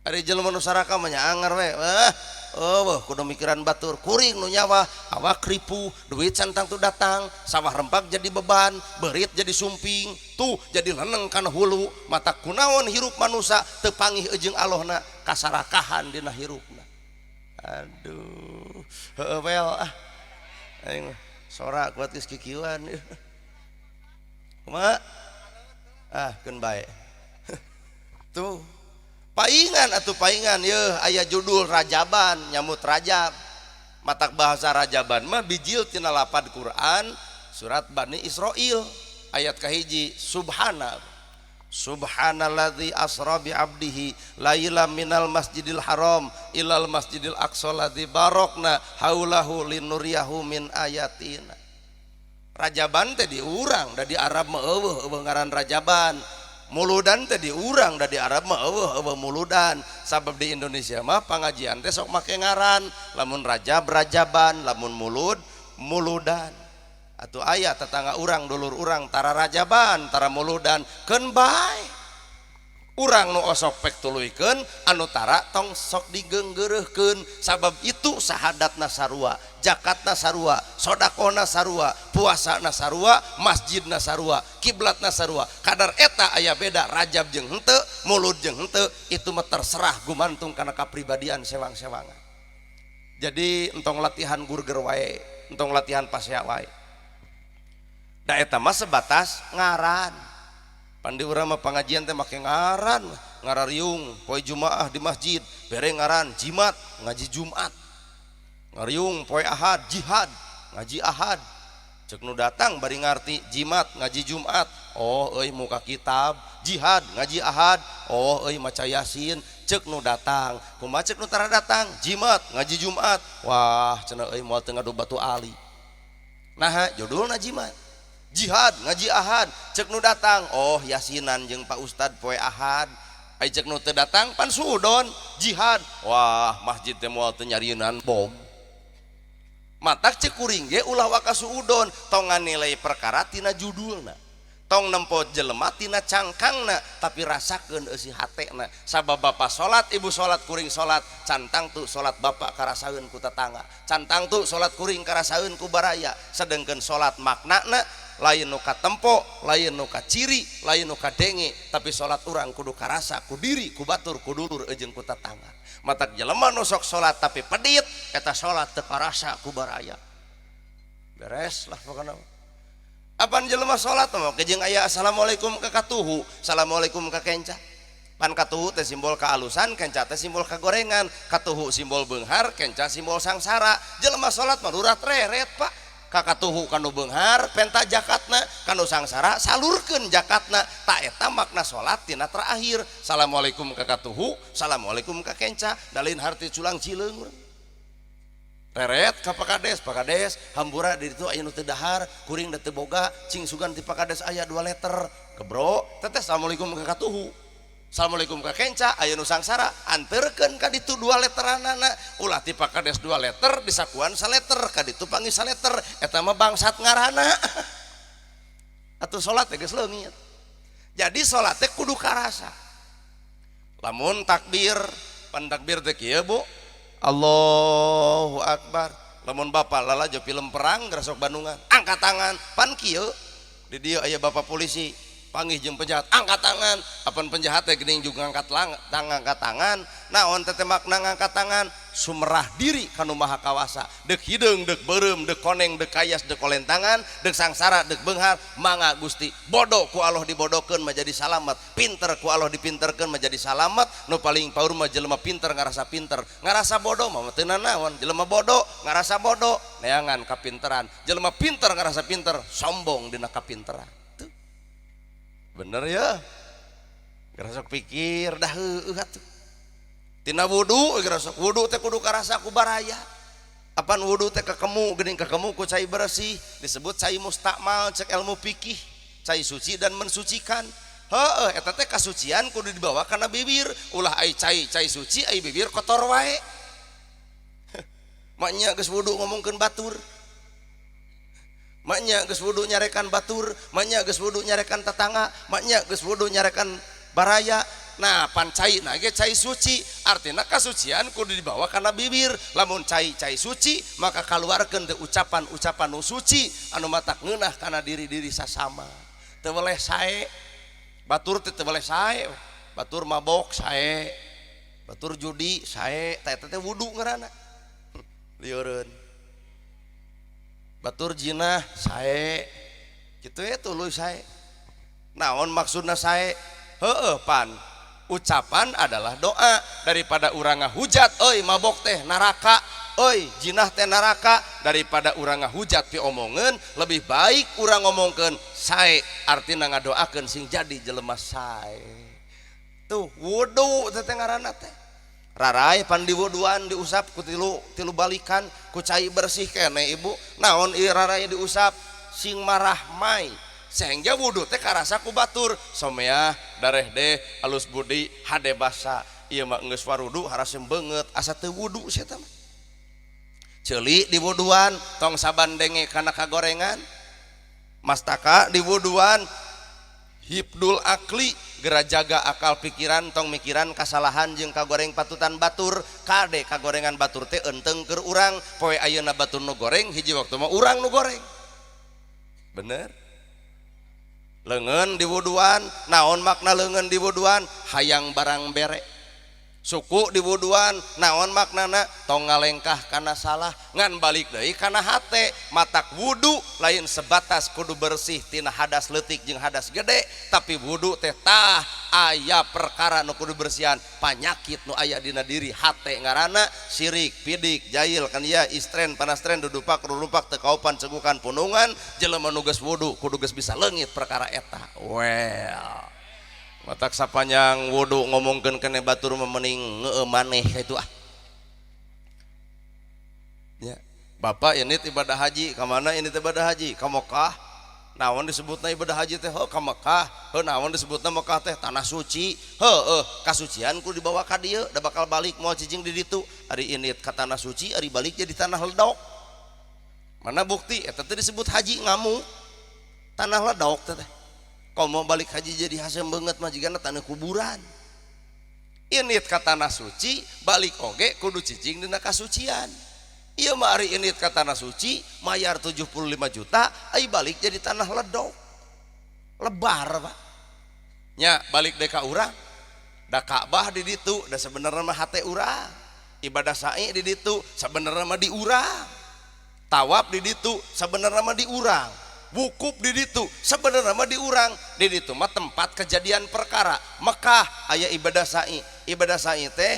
Ari jelema nu sarakah mah nya anger we. Wah, eueuh kudu mikiran batur, kuring nu nyawa, awak ripuh, duit centang tuh datang, sawah rempak jadi beban, berit jadi sumping, tuh jadi leneng kana hulu, mata kunaon hirup manusia teu pangih jeung Allahna kasarakahan dina hirupna. Aduh, heueuh wel ah. Aing sora kuat geus kikieuan. Kumaha? Ah, keun bae. Tuh. Paingan atuh paingan yeuh aya judul Rajaban nyamut Rajab. Matak bahasa Rajaban mah bijil tina lapad Quran surat Bani Israil ayat kahiji subhana subhanalladzi asra bi abdihi laila minal masjidil haram ilal masjidil aqsa ladzi barakna haulahu linuriyahu min ayatina. Rajaban teh di urang da di Arab mah eueuh eueuh ngaran Rajaban. Muludan teh di urang da di Arab mah eueuh eueuh muludan. Sabab di Indonesia mah pangajian teh sok make ngaran, lamun Rajab Rajaban, lamun Mulud Muludan. Atuh aya tetangga urang dulur urang tara Rajaban, tara Muludan, keun bae. Urang nu osok pek tuluykeun, anu tara tong sok digeunggeureuhkeun. Sabab itu sahadatna sarua, zakatna sarua, sodakohna sarua, puasana sarua, masjidna sarua, kiblatna sarua. Kadar eta aya beda Rajab jeung henteu, Mulud jeung henteu, itu mah terserah gumantung kana kapribadian sewang-sewangan. Jadi entong latihan gurger wae, entong latihan pasea wae. Da eta mah sebatas ngaran. Pandi urang mah pangajian teh make ngaran, ngarariung poe Jumaah di masjid, bere ngaran jimat, ngaji Jumat. Ngariung poe Ahad, jihad, ngaji Ahad. Cek nu datang bari ngarti jimat, ngaji Jumat. Oh euy muka kitab, jihad, ngaji Ahad. Oh euy maca Yasin, cek nu datang. Kumaha cek nu tara datang? Jimat, ngaji Jumat. Wah, cenah euy moal teu ngadu batu ali. Naha judulna jimat. Jihad ngaji Ahad, cek nu datang oh yasinan jeung Pak Ustad poe Ahad. Ai cek nu teu datang pan sudon jihad. Wah masjid teh moal teu nyarieunan bom. Matak cek kuring ge ulah waka suudon, tong nganilai perkara tina judulna, Tong nempo jelema tina cangkangna, tapi rasakeun eusi hatena. Sabab bapak salat, ibu salat, kuring salat, can tangtu salat bapak karasaeun ku tetangga, can tangtu salat kuring karasaeun ku baraya. Sedengkeun salat maknana lain nu katempo, lain nu kaciri, lain nu kadenge, tapi salat urang kudu karasa ku diri, ku batur, ku dulur jeung ku tetangga. Matak jelema nu sok salat tapi pedit, eta salat teu karasa ku baraya. Beres lah pokona. Apan jelema salat mah jeung aya assalamualaikum ka katuhu, assalamualaikum ka kenca. Pan katuhu teh simbol kealusan, kenca teh simbol kagorengan, katuhu simbol beunghar, kenca simbol sangsara. Jelema salat mah urat reret, Pak. Ka katuhu kanu beunghar penta jakatna, kanu sangsara salurkeun jakatna. Ta eta makna salat tina terakhir. Assalamualaikum ka katuhu, assalamualaikum ka kenca, da lain harti culang cileung. Reret ka Pak Kades, Pak Kades hampura di ditu aya nu teu dahar, kuring da teu boga, cing sugan ti Pak Kades aya 2 liter. Gebro, teteh assalamualaikum ka katuhu. Assalamualaikum ka kenca, aya nu sangsara, anterkeun ka ditu 2 leteranana. Ulah ti Pak Kades 2 liter, disakuan saleter, ka ditu panggih saleter, eta mah bangsat ngaranna. Atuh salat teh geus leungit. Jadi salat teh kudu karasa. Lamun takbir, pan takbir teh kieu, Bu. Allahu Akbar. Lamun bapak lalajo film perang gerasok Bandungan, angkat tangan, pan kieu. Di dieu aya bapak polisi, panggih jeung penjahat, angkat tangan. Apan penjahat teh geuning juga ngangkat tangan, angkat tangan. Naon teh makna ngangkat tangan? Sumerah diri kanu maha kawasa. Deuk hideung, deuk beureum, deuk koneng, deuk kayas, deuk kolentangan, deuk sangsara, deuk beunghar, mangga Gusti. Bodoh ku Allah dibodohkeun menjadi salamet, pinter ku Allah dipinterkeun menjadi salamet. Nu paling paur mah jelema pinter ngarasa pinter, ngarasa bodoh mah teu nanaon. Jelema bodoh ngarasa bodoh, neangan kapinteran. Jelema pinter ngarasa pinter, sombong dina kapinteran. Tuh. Bener ya? Gerasok pikir dah heueuh atuh. Tina wudu gerasok wudu teh kudu karasa ku baraya. Apan wudu teh kekemu geuning kekemu ku cai bersih, disebut cai mustakmal cek ilmu fikih, cai suci dan mensucikan. Heueuh eta teh kasucian kudu dibawa kana bibir, ulah ai cai cai suci ai bibir kotor wae. Maknya geus wudu ngomongkeun batur. Maknya geus wudu nyarekan batur, maknya geus wudu nyarekan tetangga, maknya geus wudu nyarekan baraya. Nah, pan cai na ge cai suci, artina kasucian kudu dibawa kana bibir. Lamun cai cai suci, maka kaluarkeun teh ucapan-ucapan nu suci anu matak ngeunah kana diri-diri sasama. Teu weleh sae, batur teh teu weleh sae, batur mabok sae, batur judi sae, tah eta teh wudu ngaranna. Lieureun. Batur jinah sae, kitu ya tuluy sae. Naon maksudna sae? Heueuh pan ucapan adalah doa. Daripada urang ngahujat euy mabok teh neraka, euy jinah teh neraka, daripada urang ngahujat pi omongeun, lebih baik urang ngomongkeun sae, artina ngadoakeun sing jadi jelema sae. Tuh wudu teh ngaranna teh. Rarai pan diwuduan diusap ku tilu balikan ku cai bersih kene ibu. Naon ieu rarai diusap sing marah mai, sehingga wudu teh karasa ku batur. Someah dareh deh alus budi hade basa, ieu mah geus warudu harasem beungeut asa teu wudu sia teh. Ceuli diwuduan tong sabandenge kana kagorengan, mastaka diwuduan hibdul akli, gera jaga akal pikiran, tong mikiran kasalahan jeung kagoreng patutan batur. Kade kagorengan batur teh enteng keur urang, poe ayeuna batur nu goreng, hiji waktu mah urang nu goreng. Bener? Leungeun diwuduan, naon makna leungeun diwuduan? Hayang barang bere. Suku diwuduan, naon maknana? Tong ngalengkah kana salah, ngan balik deui kana hate. Matak wudu lain sebatas kudu bersih tina hadas leutik jeung hadas gede, tapi wudu teh tah aya perkara nu kudu bersihan, panyakit nu aya dina diri hate ngaranna sirik, pidik, jail, kan ya istren, panastren, dudupak, rurupak, teu kaopan, cegukan, punungan. Jelema nu geus wudu kudu geus bisa leungit perkara eta. Well, matak sapanjang wudu ngomongkeun kene batur mah mending ngeueuh maneh itu ah. Ya, bapak ini ibadah haji, ka mana ini ibadah haji? Ka Mekah. Naon disebutna ibadah haji teh? Heuh ka Mekah. Heuh naon disebutna Mekah teh? Tanah suci. Heueuh, kasucian kudu dibawa ka dieu, da bakal balik moal cicing di ditu. Ari ini ka tanah suci, ari balik jadi tanah ledok. Mana bukti eta teh disebut haji ngamu? Tanah ledok teh. Komo balik haji jadi haseum beungeut mah jigana taneuh kuburan. Init ka tanah suci balik oge kudu cicing dina kasucian. Ieu mah ari init ka tanah suci mayar 75 juta ai balik jadi tanah ledok. Lebar Pak. Nya balik deui ka urang. Da Ka'bah di ditu da sebenarnya mah hate urang. Ibadah sa'i di ditu sebenarnya mah di urang. Tawaf di ditu sebenarnya mah di urang. Wukuf di ditu sebenarnya mah di urang. Di ditu mah tempat kejadian perkara. Mekah aya ibadah sa'i. Ibadah sa'i teh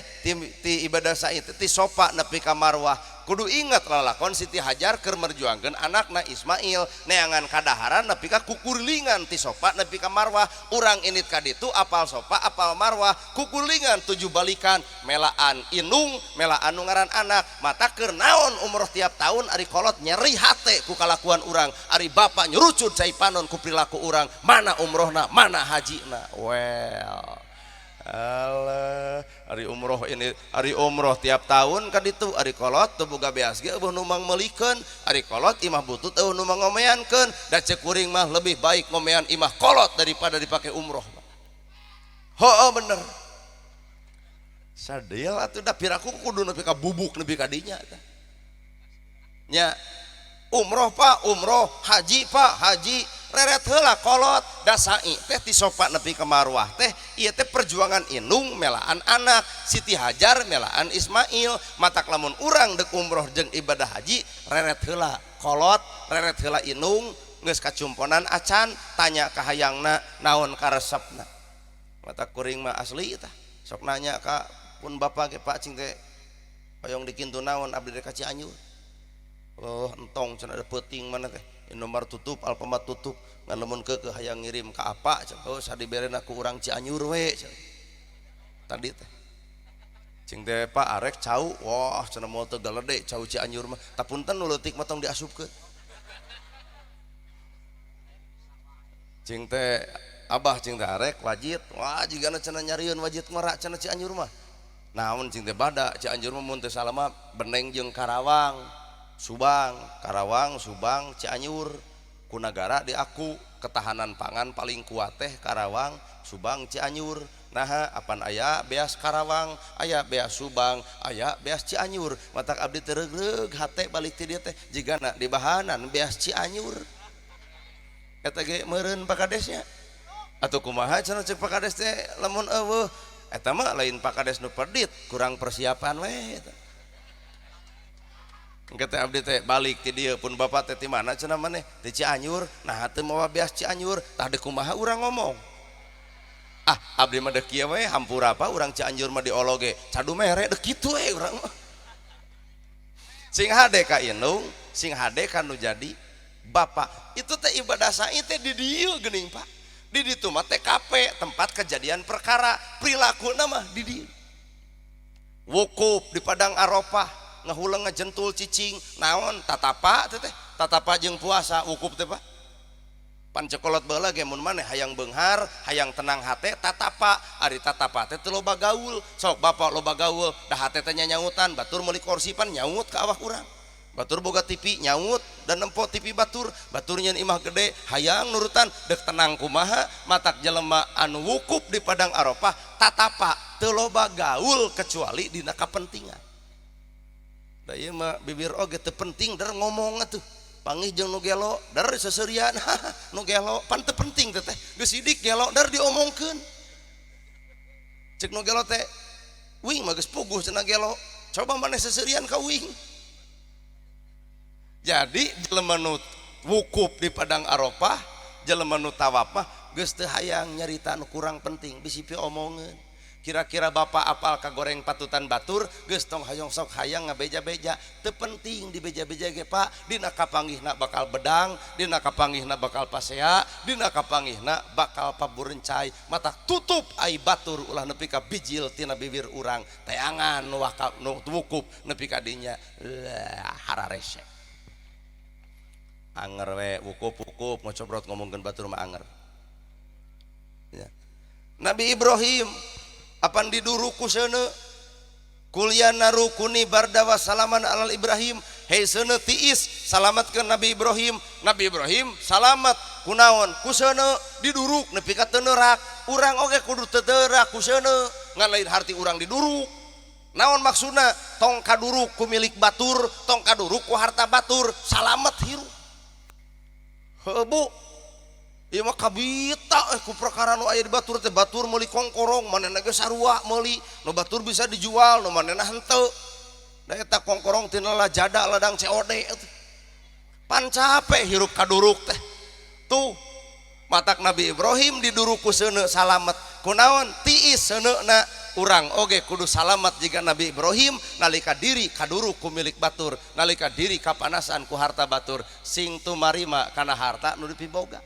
ti ibadah sa'i teh ti Sofa nepi ka Marwah. Kudu ingat lalakon Siti Hajar keur merjuangkeun anakna Ismail neangan kadaharan nepi ka kukurlingan ti Sofa nepi ka Marwah. Urang init ka ditu apal Sofa apal Marwah kukurlingan 7 balikan melaan inung melaan nu ngaran anak. Mata keur naon umroh tiap tahun ari kolot nyeri hate ku kalakuan urang, ari bapak nyerucut cai panon ku perilaku urang, mana umrohna mana hajina. Well alah, ari umroh ini ari umroh tiap tahun ka ditu ari kolot teu boga beas ge eueuh nu mangmeulikeun, ari kolot imah butut eueuh nu mangomeankeun. Da ceuk kuring mah lebih baik ngomean imah kolot daripada dipake umroh. Heueuh bener. Sadil atuh da piraku kudu nepi ka bubuk nepi ka dinya tah. Nya umroh Pak, umroh, haji Pak, haji, reret heula kolot, da sa'i teh ti Sofa nepi ka Marwah teh ieu teh perjuangan indung melaan anak, Siti Hajar melaan Ismail. Matak lamun urang deuk umroh jeung ibadah haji reret heula kolot, reret heula indung, geus kacumponan acan, tanya ka hayangna naon karesepna. Matak kuring mah asli tah, sok nanya ka pun bapak ge Pak cing teh hoyong dikintu naon abdi rek ka Cianjur. Oh entong cenah ada peuting mana teh Indomaret tutup, Alfamart tutup, ngan lamun keukeuh hayang ngirim ka apa cenah, oh sadiberena ku urang Cianjur we cenah. Tadi teh cing teh Pak arek cau, wah cenah moal teu galede cau Cianjur mah, tah punten nu leutik mah tong diasupkeun. Cing teh abah cing teh arek wajit, wah jigana cenah nyarieun wajit ngora cenah Cianjur mah. Naon cing teh bada Cianjur mah mun teu salah mah Beneng jeung Karawang. Subang, Karawang, Subang, Cianjur, ku nagara diaku ketahanan pangan paling kuat teh Karawang, Subang, Cianjur. Naha apan aya beas Karawang, aya beas Subang, aya beas Cianjur. Matak abdi teu reugreug hate balik ti dieu teh jigana dibahanan beas Cianjur. Eta ge meureun Pak Kadesnya. Atuh kumaha cenah ceuk Pak Kades teh lamun eueuh eta mah lain Pak Kades nu pedit, kurang persiapan we eta. Engke teh abdi teh balik ti dieu pun bapak teh ti mana cenah maneh ti Cianjur, nah teu mawa beas Cianjur, tah deuk kumaha urang ngomong. Ah abdi mah deuk kieu we hampura apa urang Cianjur mah diolo ge cadu mere deuk kitu we urang mah. Sing hade ka indung, sing hade ka nu jadi bapak. Itu teh ibadah sa'i teh di dieu geuning Pak. Di ditu mah TKP tempat kejadian perkara, perilakuna mah di dieu. Wukuf di Padang Arafah ngahuleng ngajentul cicing naon tatapa teh tatapa jeung puasa wukuf teh Pak. Pan cekolot baheula ge mun maneh hayang beunghar hayang tenang hate tatapa, ari tatapa teh teu loba gaul. Sok bapak loba gaul da hate teh nyanyautan, batur meuli kursi pan nyaut ka awak urang, batur boga TV nyaut dan nempo TV batur, batur nyeun imah gede hayang nurutan deuk tenang kumaha. Matak jelema anu wukuf di Padang Arafah tatapa teu loba gaul kecuali dina kapentingan. Da ieu mah bibir oge teu penting der ngomong atuh. Panggih jeung nu gelo der seuseurian nu gelo pan teu penting teh teh. Geus sidik gelo der diomongkeun. Ceuk nu gelo teh uing mah geus puguh cenah gelo. Coba maneh seuseurian ka uing. Jadi jelema nu wukuf di Padang Arafah, jelema nu tawaf mah geus teu hayang nyarita nu kurang penting bisi piomongeun. Kira-kira bapak apal kagoreng patutan batur geus tong hayang sok hayang ngabeja-beja teu penting dibeja-beja ge Pak. Dina kapanggihna bakal bedang, dina kapanggihna bakal pasea, dina kapanggihna bakal paburencai. Mata tutup ai batur ulah nepi ka bijil tina bibir urang teangan nu nu wukuf nepi ka dinya lah hararese. Anger we wukuf-wukuf ngocobrot ngomongkeun batur mah anger ya. Nabi Ibrahim apan diduru ku seuneu kuliah narukuni bardawa salaman alal Ibrahim. Hei seuneu tiis salamatkeun Nabi Ibrahim. Nabi Ibrahim salamat Kunaon? Ku seuneu diduruk nepi ka teu neurak. Urang oge kudu teu teurak ku seuneu, ngan lain harti urang diduruk. Naon maksudna? Tong kaduruk ku milik batur, tong kaduruk ku harta batur, salamet hirup. Heuh Bu, ieu mah kabita ku perkara nu aya di batur teh, batur meuli kongkorong, manehna ge sarua meuli, nu batur bisa dijual, nu manehna henteu. Da eta kongkorong tina lajada ladang COD atuh. Pan capek hirup kaduruk teh. Tuh, matak Nabi Ibrahim diduruk ku seuneu salamet. Kunaon? Tiis seuneuna. Urang oge kudu salamet jika Nabi Ibrahim nalika diri kaduruk ku milik batur, nalika diri kapanasan ku harta batur, sing tumarima kana harta nu dipiboga.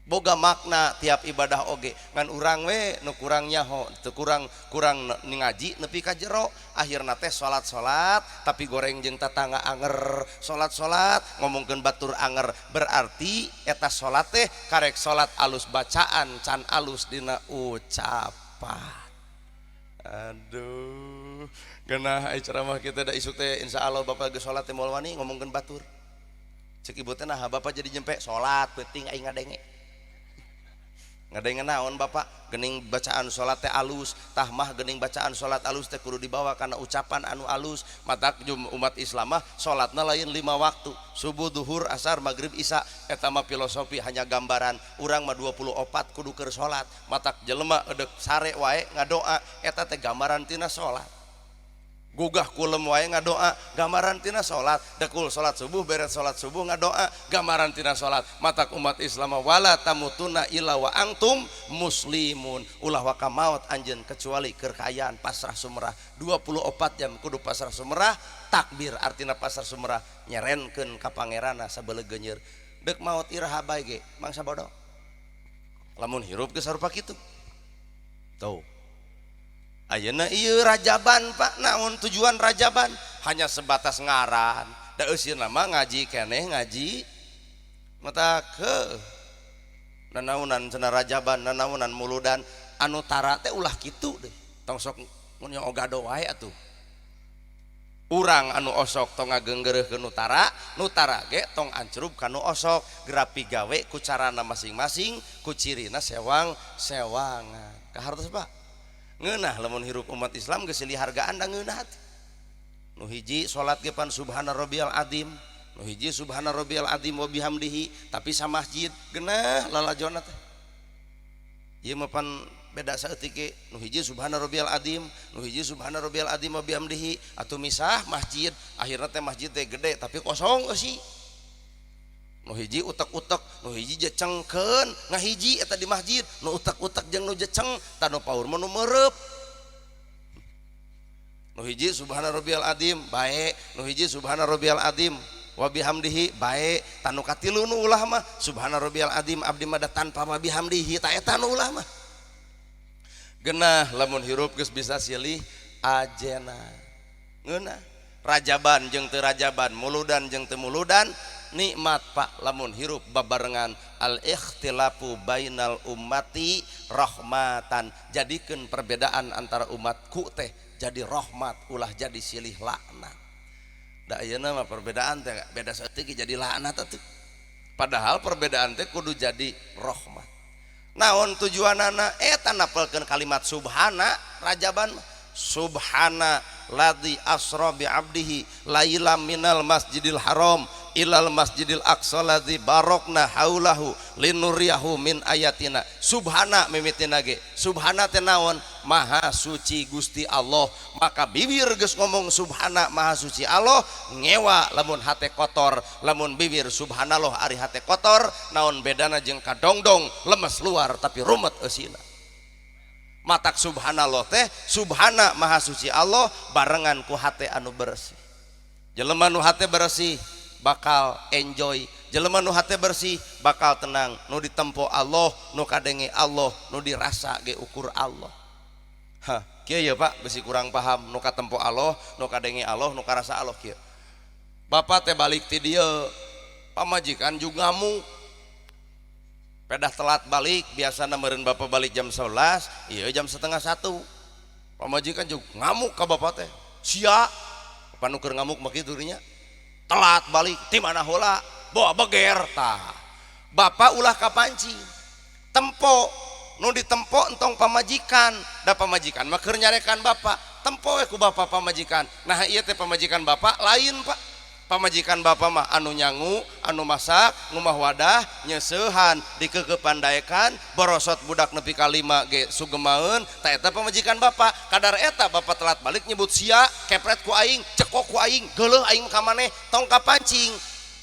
Boga makna tiap ibadah oge, ngan urang we nu kurang nyaho, teu kurang kurang ngaji nepi ka jero. Akhirna teh salat-salat tapi goreng jeung tatangga anger, salat-salat ngomongkeun batur anger, berarti eta salat teh karek salat alus bacaan can alus dina ucapan. Aduh, genah ai ceramah kita da isuk teh insyaallah bapak geus salat teh moal wani ngomongkeun batur. Cek ibu teh, nah bapak jadi nyempe salat peuting aing ngadenge. Ngadenge naon bapak? Gening bacaan salat teh alus, tah mah gening bacaan salat alus teh kudu dibawa kana ucapan anu alus. Matak umat Islam mah salatna lain 5 waktu, subuh, duhur, asar, maghrib, isya, eta mah filosofi hanya gambaran. Urang mah 24 kudu keur salat. Matak jelema edek sare wae ngadoa, eta teh gambaran tina salat. Gugah kulem wae ngadoa, gambaran tina salat. Dekul salat subuh, beres salat subuh ngadoa, gambaran tina salat. Matak umat Islam wala tamutuna illa wa antum muslimun, ulah waka maot anjeun kecuali keur kaayaan pasrah sumerah. 24 jam kudu pasrah sumerah. Takbir artina pasrah sumerah, nyerenkeun ka pangeranna sabelegeunyeur. Deuk maot iraha bae ge mangsa bodoh lamun hirup geus sarupa kitu. Tuh, ayeuna ieu rajaban Pak, naon tujuan rajaban? Hanya sebatas ngaran. Da eusieuna mah ngaji keneh ngaji mata ke nanaunan cenah rajaban, nanaunan muludan anu tara teh ulah kitu deh. Tong sok mun ogado wae atuh. Urang anu osok tong ngagenggereuh ke nu tara, nu tara ge tong ancrub ka nu osok, gerapi gawe ku carana masing-masing, ku cirina sewang-sewangan. Kahartos Pak? Ngeunah lamun hirup umat Islam geus silih hargaan da ngeunah atuh. Nu hiji salat ge pan subhana rabbiyal azim, nu hiji subhana rabbiyal azim wa bihamdihi, tapi samasjid geunah lalajonna teh. Ieu mah pan beda saeutik ge, nu hiji subhana rabbiyal azim, nu hiji subhana rabbiyal azim wa bihamdihi, atuh misah masjid, akhirna teh masjid teh gede tapi kosong eusi. Nu hiji utek-utek, nu hiji jecengkeun, ngahiji eta di masjid, nu utek-utek jeung nu jeceng, tah nu paur mah nu meureub. Nu hiji subhana rabbiyal azim bae, nu hiji subhana rabbiyal azim wa bihamdihi bae, tah nu katilu nu ulah mah subhana rabbiyal azim abdi mah da tanpa wa bihamdihi, tah eta nu ulah mah. Genah lamun hirup geus bisa silih ajena. Ngeunah rajaban jeung teu rajaban, muludan jeung teu muludan, nikmat Pak lamun hirup babarengan. Al ikhtilafu bainal ummati rahmatan, jadikeun perbedaan antara umatku teh jadi rahmat, ulah jadi silih laknat. Da ayeuna mah perbedaan teh beda saeutik jadi laknat atuh. Padahal perbedaan teh kudu jadi rahmat. Naon tujuanana? Eta napelkeun kalimat subhana rajaban, subhana ladzi asra bi abdihi lailam minal masjidil haram ilal masjidil aqsa ladzi barokna haulahu linuriyahu min ayatina. Subhana mimitina ge, subhana teh naon? Maha suci Gusti Allah. Maka bibir geus ngomong subhana maha suci Allah, ngewa lamun hate kotor. Lamun bibir subhanallah ari hate kotor, naon bedana jeung kadongdong lemes luar tapi rumet eusina. Matak subhanallah teh subhana maha suci Allah barengan ku hate anu bersih. Jelema nu hate bersih bakal enjoy, jelema nu hate bersih bakal tenang, nu ditempo Allah, nu kadenge Allah, nu dirasa ge ukur Allah. Hah, kieu ya Pak, besi kurang paham nu katempo Allah, nu kadenge Allah, nu karasa Allah kieu. Bapak teh balik ti dieu, pamajikan juga ngamuk. Pedah telat balik, biasana meureun bapak balik jam 11, iya jam setengah satu. Pamajikan juga ngamuk ka bapak teh. Sia, apa nu keur ngamuk mah kitu nya. Telat balik, ti mana heula? Bawa beger tah. Bapak ulah kapancing, tempo nu ditempo entong pamajikan, da pamajikan mah keur nyarekan bapak. Tempo we ku bapak pamajikan. Nah, ieu teh pamajikan bapak lain, Pak. Pamajikan bapak mah anu nyangu, anu masak, ngumah wadah, nyeseuhan, dikeukeupan daekan, borosot budak nepi ka 5 ge sugemaeun. Ta eta pamajikan bapak. Kadar eta bapak telat balik nyebut sia, kepret ku aing, cekok ku aing, geuleuh aing ka maneh. Tong kapancing,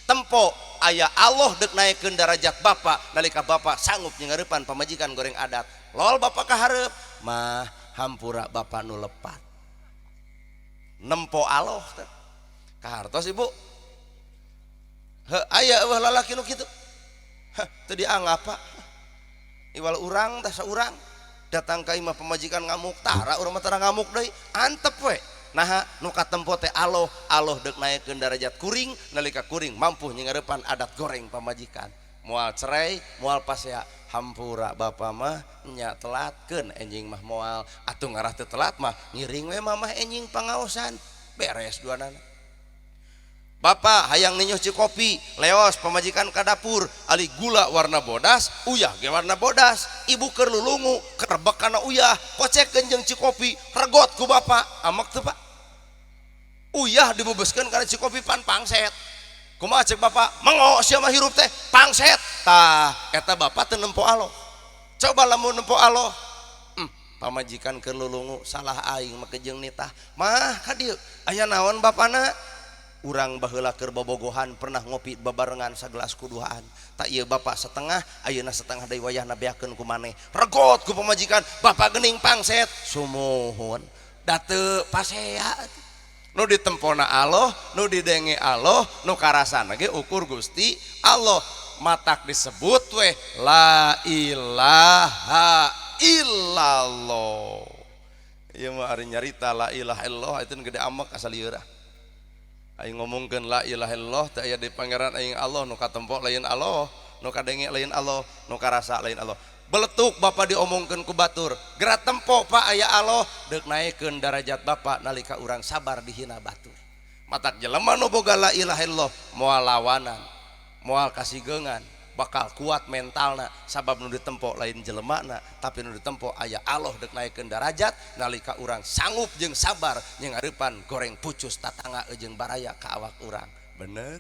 tempo aya Allah dek naikkeun darajat bapak nalika bapak sanggup nyengeurepan pamajikan goreng adat. Lol bapak ka hareup, mah hampura bapak nu lepat. Nempo Allah teh kahartos ibu. Heuh, aya eueuh lalaki nu kitu. Hah, teu dianggap, Pak. Iwal urang teh saurang datang ka imah pamajikan ngamuk, tara urang mah tara ngamuk deui, antep we. Nah, nu katempo teh Allah. Allah dek naikkeun darajat kuring nalika kuring mampu nyengeurepan adat goreng pamajikan, moal cerai, moal pasea. Hampura bapak mah nya telatkeun, enjing mah moal atuh ngarah teu telat mah ngiring we mamah enjing pangaosan. Beres duanana. Bapak hayang ninyuh kopi, leos pamajikan ka dapur, ali gula warna bodas, uyah ge warna bodas. Ibu keur lulungu, kerebek kana uyah, kocekeun jeung cikopi, regot ku bapak. Amek teu, Pak? Uyah dibebeskeun kana cikopi pan pangset. Kumaha cek bapak? Mengo sia mah hirup teh, pangset. Tah, eta bapak teu nempo Allah. Coba lamun nempo Allah, pamajikan keur lulungu, salah aing make jeung nitah. Mah ka dieu, aya naon bapana? Urang baheula keur bobogohan pernah ngopi babarengan sagelas kuduaan. Tak ieu bapak setengah, ayeuna setengah deui wayahna beakeun ku maneh. Regot ku pamajikan, bapak geuning pangset. Sumuhun. Da teu pasea. Nu ditempona Allah, nu didenge Allah, nu karasana ge ukur Gusti Allah. Matak disebut weh la ilaha illallah. Ieu mah ari nyarita la ilaha illallah itu gede amek asal ieu. Aing ngomongkeun la ilaha illallah teh aya di pangeran aing Allah, nu katempo lain Allah, nu kadenge lain Allah, nu karasa lain Allah. Beletuk bapak diomongkeun ku batur, geura tempo, Pak, aya Allah deuk naekkeun darajat bapak nalika urang sabar dihina batur. Matak jelema nu boga la ilaha illallah moal lawanan, moal kasigeungan, bakal kuat mentalna, sabab nu ditempo lain jelemana, tapi nu ditempo aya Allah dek naikkeun darajat nalika urang sanggup jeung sabar nyenghareupan goreng pucus tatangga jeung baraya ka awak urang. Bener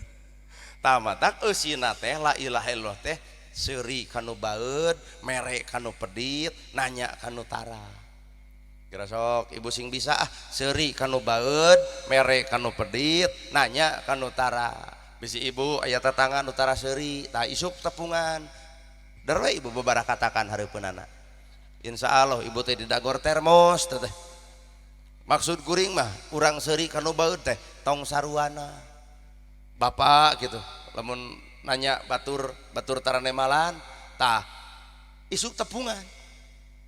tah? Matak eusina teh la ilaha illallah teh seuri kanu baeud, mere kanu pedit, nanya kanu tara. Kira sok ibu sing bisa ah, seuri kanu baeud, mere kanu pedit, nanya kanu tara. Bisi ibu aya tetangga nu tara seuri, tah isuk tepungan derwe ibu bebarah katakan hareupeunana. Insya Allah ibu teh didagor termos teh. Maksud kuring mah urang seuri kanu baeud teh tong saruana bapak gitu. Lamun nanya batur, batur tara nemalan, tah isuk tepungan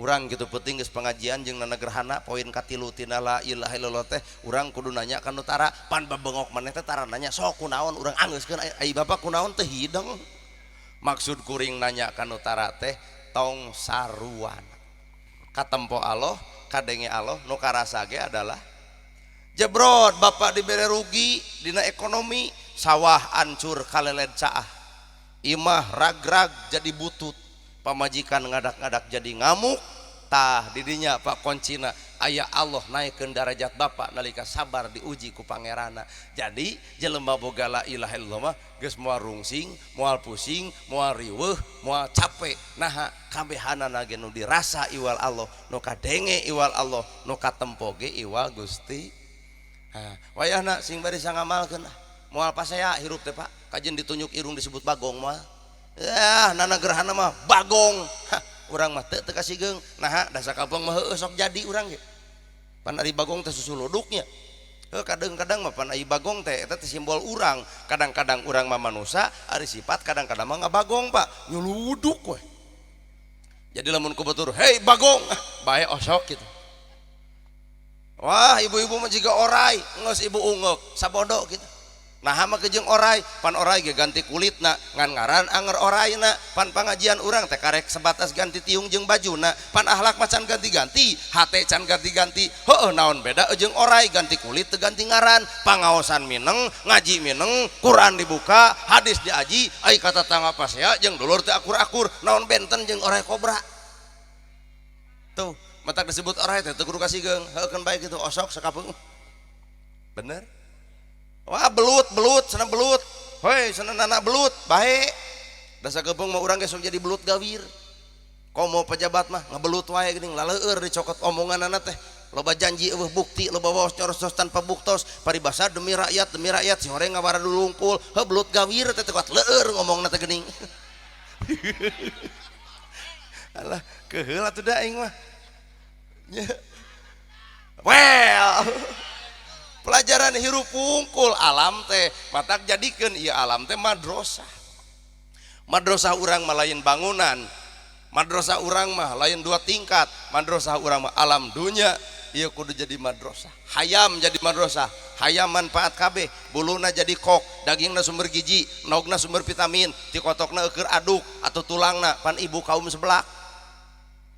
urang gitu. Penting geus pengajian jeung nana gerhana poin katilu tina la ilaha illallah teh urang kudu nanya kanu tara. Pan babengok maneh teh tara nanya, sok kunaon urang anggeuskeun ai bapak kunaon teh hideng. Maksud kuring nanya kanu tara teh tong saruan, katempo Allah, kadenge Allah, nu karasa ge adalah jebrot. Bapak dibere rugi dina ekonomi, sawah ancur kaleled caah, imah rag-rag jadi butut, pamajikan ngadak-ngadak jadi ngamuk. Tah didinya, Pak, kuncina aya Allah naikkeun darajat bapak nalika sabar diuji ku pangerana. Jadi jelema boga la ilaha illallah mah geus moal rungsing, moal pusing, moal riweuh, moal capek. Naha? Kabehanana ge nu dirasa iwal Allah, nu kadenge iwal Allah, nu katempo ge iwal Gusti. Ha, wayahna sing bari ngamalkeun, moal pasea hirup teh, Pak. Kajen ditunjuk irung disebut bagong mah ya, nana gerhana mah bagong. Hah, urang mah teu teu kasigeung. Nah, dasar kampung mah heueuh sok jadi urang ge. Pan ari bagong teh susu luduknya. Heuh, kadang-kadang mah pan ari bagong teh eta teh simbol urang. Kadang-kadang urang mah manusa ari sifat, kadang-kadang mah ngabagong, Pak, nyuluduk we. Jadi lamun ku batur, "Hei bagong," ah, bae osok gitu. Wah, ibu-ibu mah jiga orai, geus ibu unggeuk sabodo gitu. Nah make jeung orai, pan orai ge ganti kulitna, ngan ngaran anger oraina, pan pangajian urang teh karek sebatas ganti tiung jeung bajuna, pan akhlak mah can ganti-ganti, hate can ganti-ganti. Heueuh naon beda jeung orai, ganti kulit teu ganti ngaran, pangaosan mineng, ngaji mineng, Quran dibuka, hadis diaji, ai ka tatangga pasea jeung dulur teu akur-akur, naon benten jeung orai kobra. Tuh, matak disebut orai teh teu kudu kasigeung, heukeun bae kitu osok sakapeung. Bener? Wah belut, belut, sana belut. Hoi, sana nana belut, bae. Da sakepeung mah urang ge sok jadi belut gawir. Komo pejabat mah ngebelut wae geuning laleueur dicokot omonganana teh. Loba janji eueuh bukti, loba waos nyorostos tanpa buktos. Paribasa demi rakyat si horeng ngawara dulungkul. Heuh belut gawir teh kuat leueur ngomongna teh geuning. Alah, keheul atuh da aing mah. Well, pelajaran hirup pungkul alam teh matak jadikeun ieu alam teh madrasah. Madrasah urang mah lain bangunan, madrasah urang mah lain dua tingkat, madrasah urang mah alam dunya ieu kudu jadi madrasah. Hayam jadi madrasah, hayam manfaat kabeh, buluna jadi kok, dagingna sumber gizi, nogna sumber vitamin, tikotokna eueur aduk atau tulangna pan ibu kaum sebelah.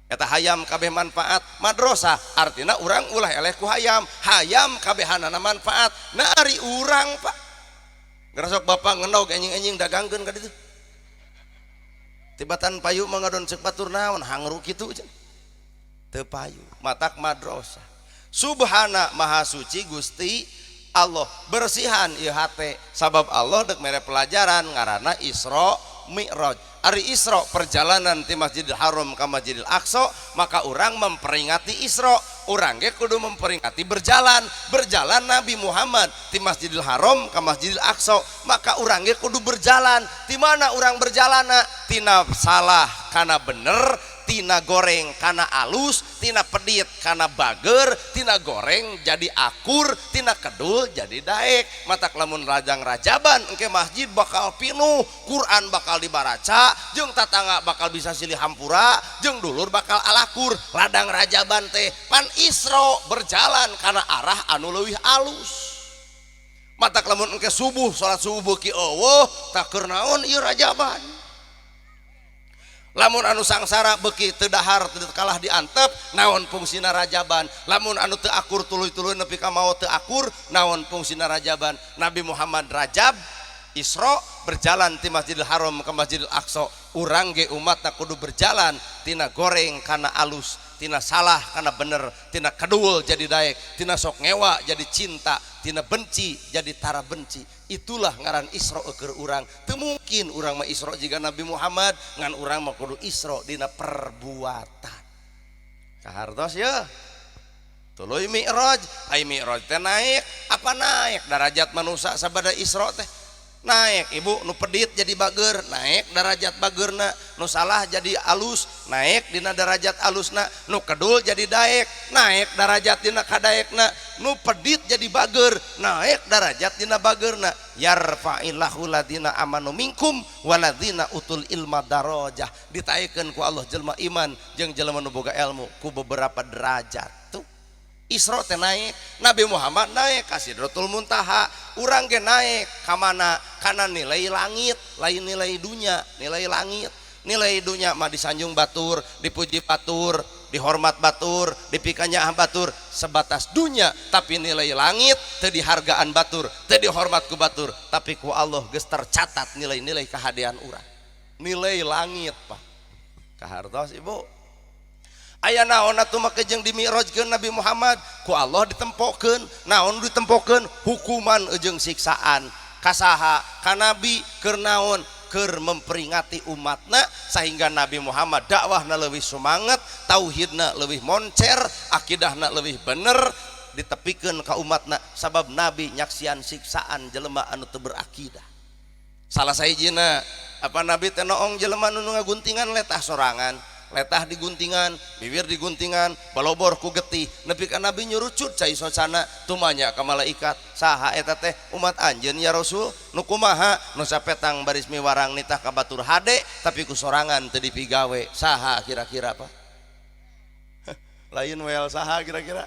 Eta hayam kabeh manfaat. Madrasah artina urang ulah eleh ku hayam, hayam kabehanana manfaat. Nah ari urang Pak ngerasok bapak ngenog enjing-enjing dagangkeun ka ditu. Tibatan payu mah ngadon ceuk batur naon hangru kitu cenah. Teu payu, matak madrasah. Subhana maha suci Gusti Allah, bersihan ieu hate sabab Allah deuk mere pelajaran ngaranna Isra Mi'raj. Ari Isra perjalanan ti Masjidil Haram ka Masjidil Aqsa, maka urang memperingati Isra, urang ge kudu memperingati berjalan, berjalan Nabi Muhammad ti Masjidil Haram ka Masjidil Aqsa, maka urang ge kudu berjalan. Ti mana urang berjalanna? Tina salah kana bener, tina goreng kana alus, tina pedit kana bager, tina goreng jadi akur, tina kedul jadi daek. Matak lamun rajang rajaban engke masjid bakal pinuh, Quran bakal dibaraca, jeung tatangga bakal bisa silih hampura, jeung dulur bakal alakur. Ladang rajaban teh pan Isra berjalan kana arah anu leuwih alus. Matak lamun engke subuh salat subuh ki eueuh tak keur naon ieu rajaban. Lamun anu sangsara beuki teu dahar teu kalah diantep naon fungsina rajaban. Lamun anu teu akur tuluy-tuluy nepi ka maot teu akur naon fungsina rajaban. Nabi Muhammad Rajab Isra berjalan ti Masjidil Haram ke Masjidil Aqsa, urang ge umatna kudu berjalan tina goreng kana alus, tina salah kana bener, tina kedul jadi daek, tina sok ngewa jadi cinta, tina benci jadi tara benci. Itulah ngaran Isra keur urang. Teu mungkin urang mah Isra jiga Nabi Muhammad, ngan urang mah kudu Isra dina perbuatan. Kahartos ye. Tuluy Mi'raj, ai Mi'raj teh naik, apa naik darajat manusia sabada Isra teh? Naik ibu nu pedit jadi bager, naik derajat bagerna, nu salah jadi alus, naik dina derajat alusna, nu kedul jadi daek, naik derajat dina kadaekna, nu pedit jadi bager, naik derajat dina bagerna. Yarfa'illahu ladina amanu minkum waladina utul ilma darajah. Ditaekeun ku Allah jelema iman jeung jelema nu boga ilmu ku beberapa derajat. Tuh Isra teh naik, Nabi Muhammad naik ka Sidratul Muntaha, urang ge naik ka mana? Kana nilai langit, lain nilai dunya, nilai langit. Nilai dunya mah disanjung batur, dipuji batur, dihormat batur, dipikanyaah batur, sebatas dunya. Tapi nilai langit teu dihargaan batur, teu dihormat ku batur, tapi ku Allah geus tercatat nilai-nilai kahadean urang. Nilai langit, Pak. Kahartos Ibu. Aya naon atuh make jeung dimi'rajkeun Nabi Muhammad, ku Allah ditempokeun. Naon ditempokeun? Hukuman jeung siksaan. Kasaha? Ka Nabi. Keur naon? Keur memperingati umatna sehingga Nabi Muhammad dakwahna leuwih semangat, tauhidna leuwih moncer, akidahna leuwih bener, ditepikeun ka umatna sabab Nabi nyaksian siksaan jelema anu teu berakidah. Salah sahijina apa Nabi teh noong jelema nu ngaguntingan letah sorangan, letah diguntingan, bibir diguntingan, balobor ku getih, nepi ka Nabi nyurucut cai socana tumanya ka malaikat. Saha eta teh? Umat anjeun ya Rasul. Nu kumaha? Nu sapetang baris miwarang nitah ka batur hade tapi ku sorangan teu dipigawe. Saha kira-kira, Pak? Lain wel saha kira-kira?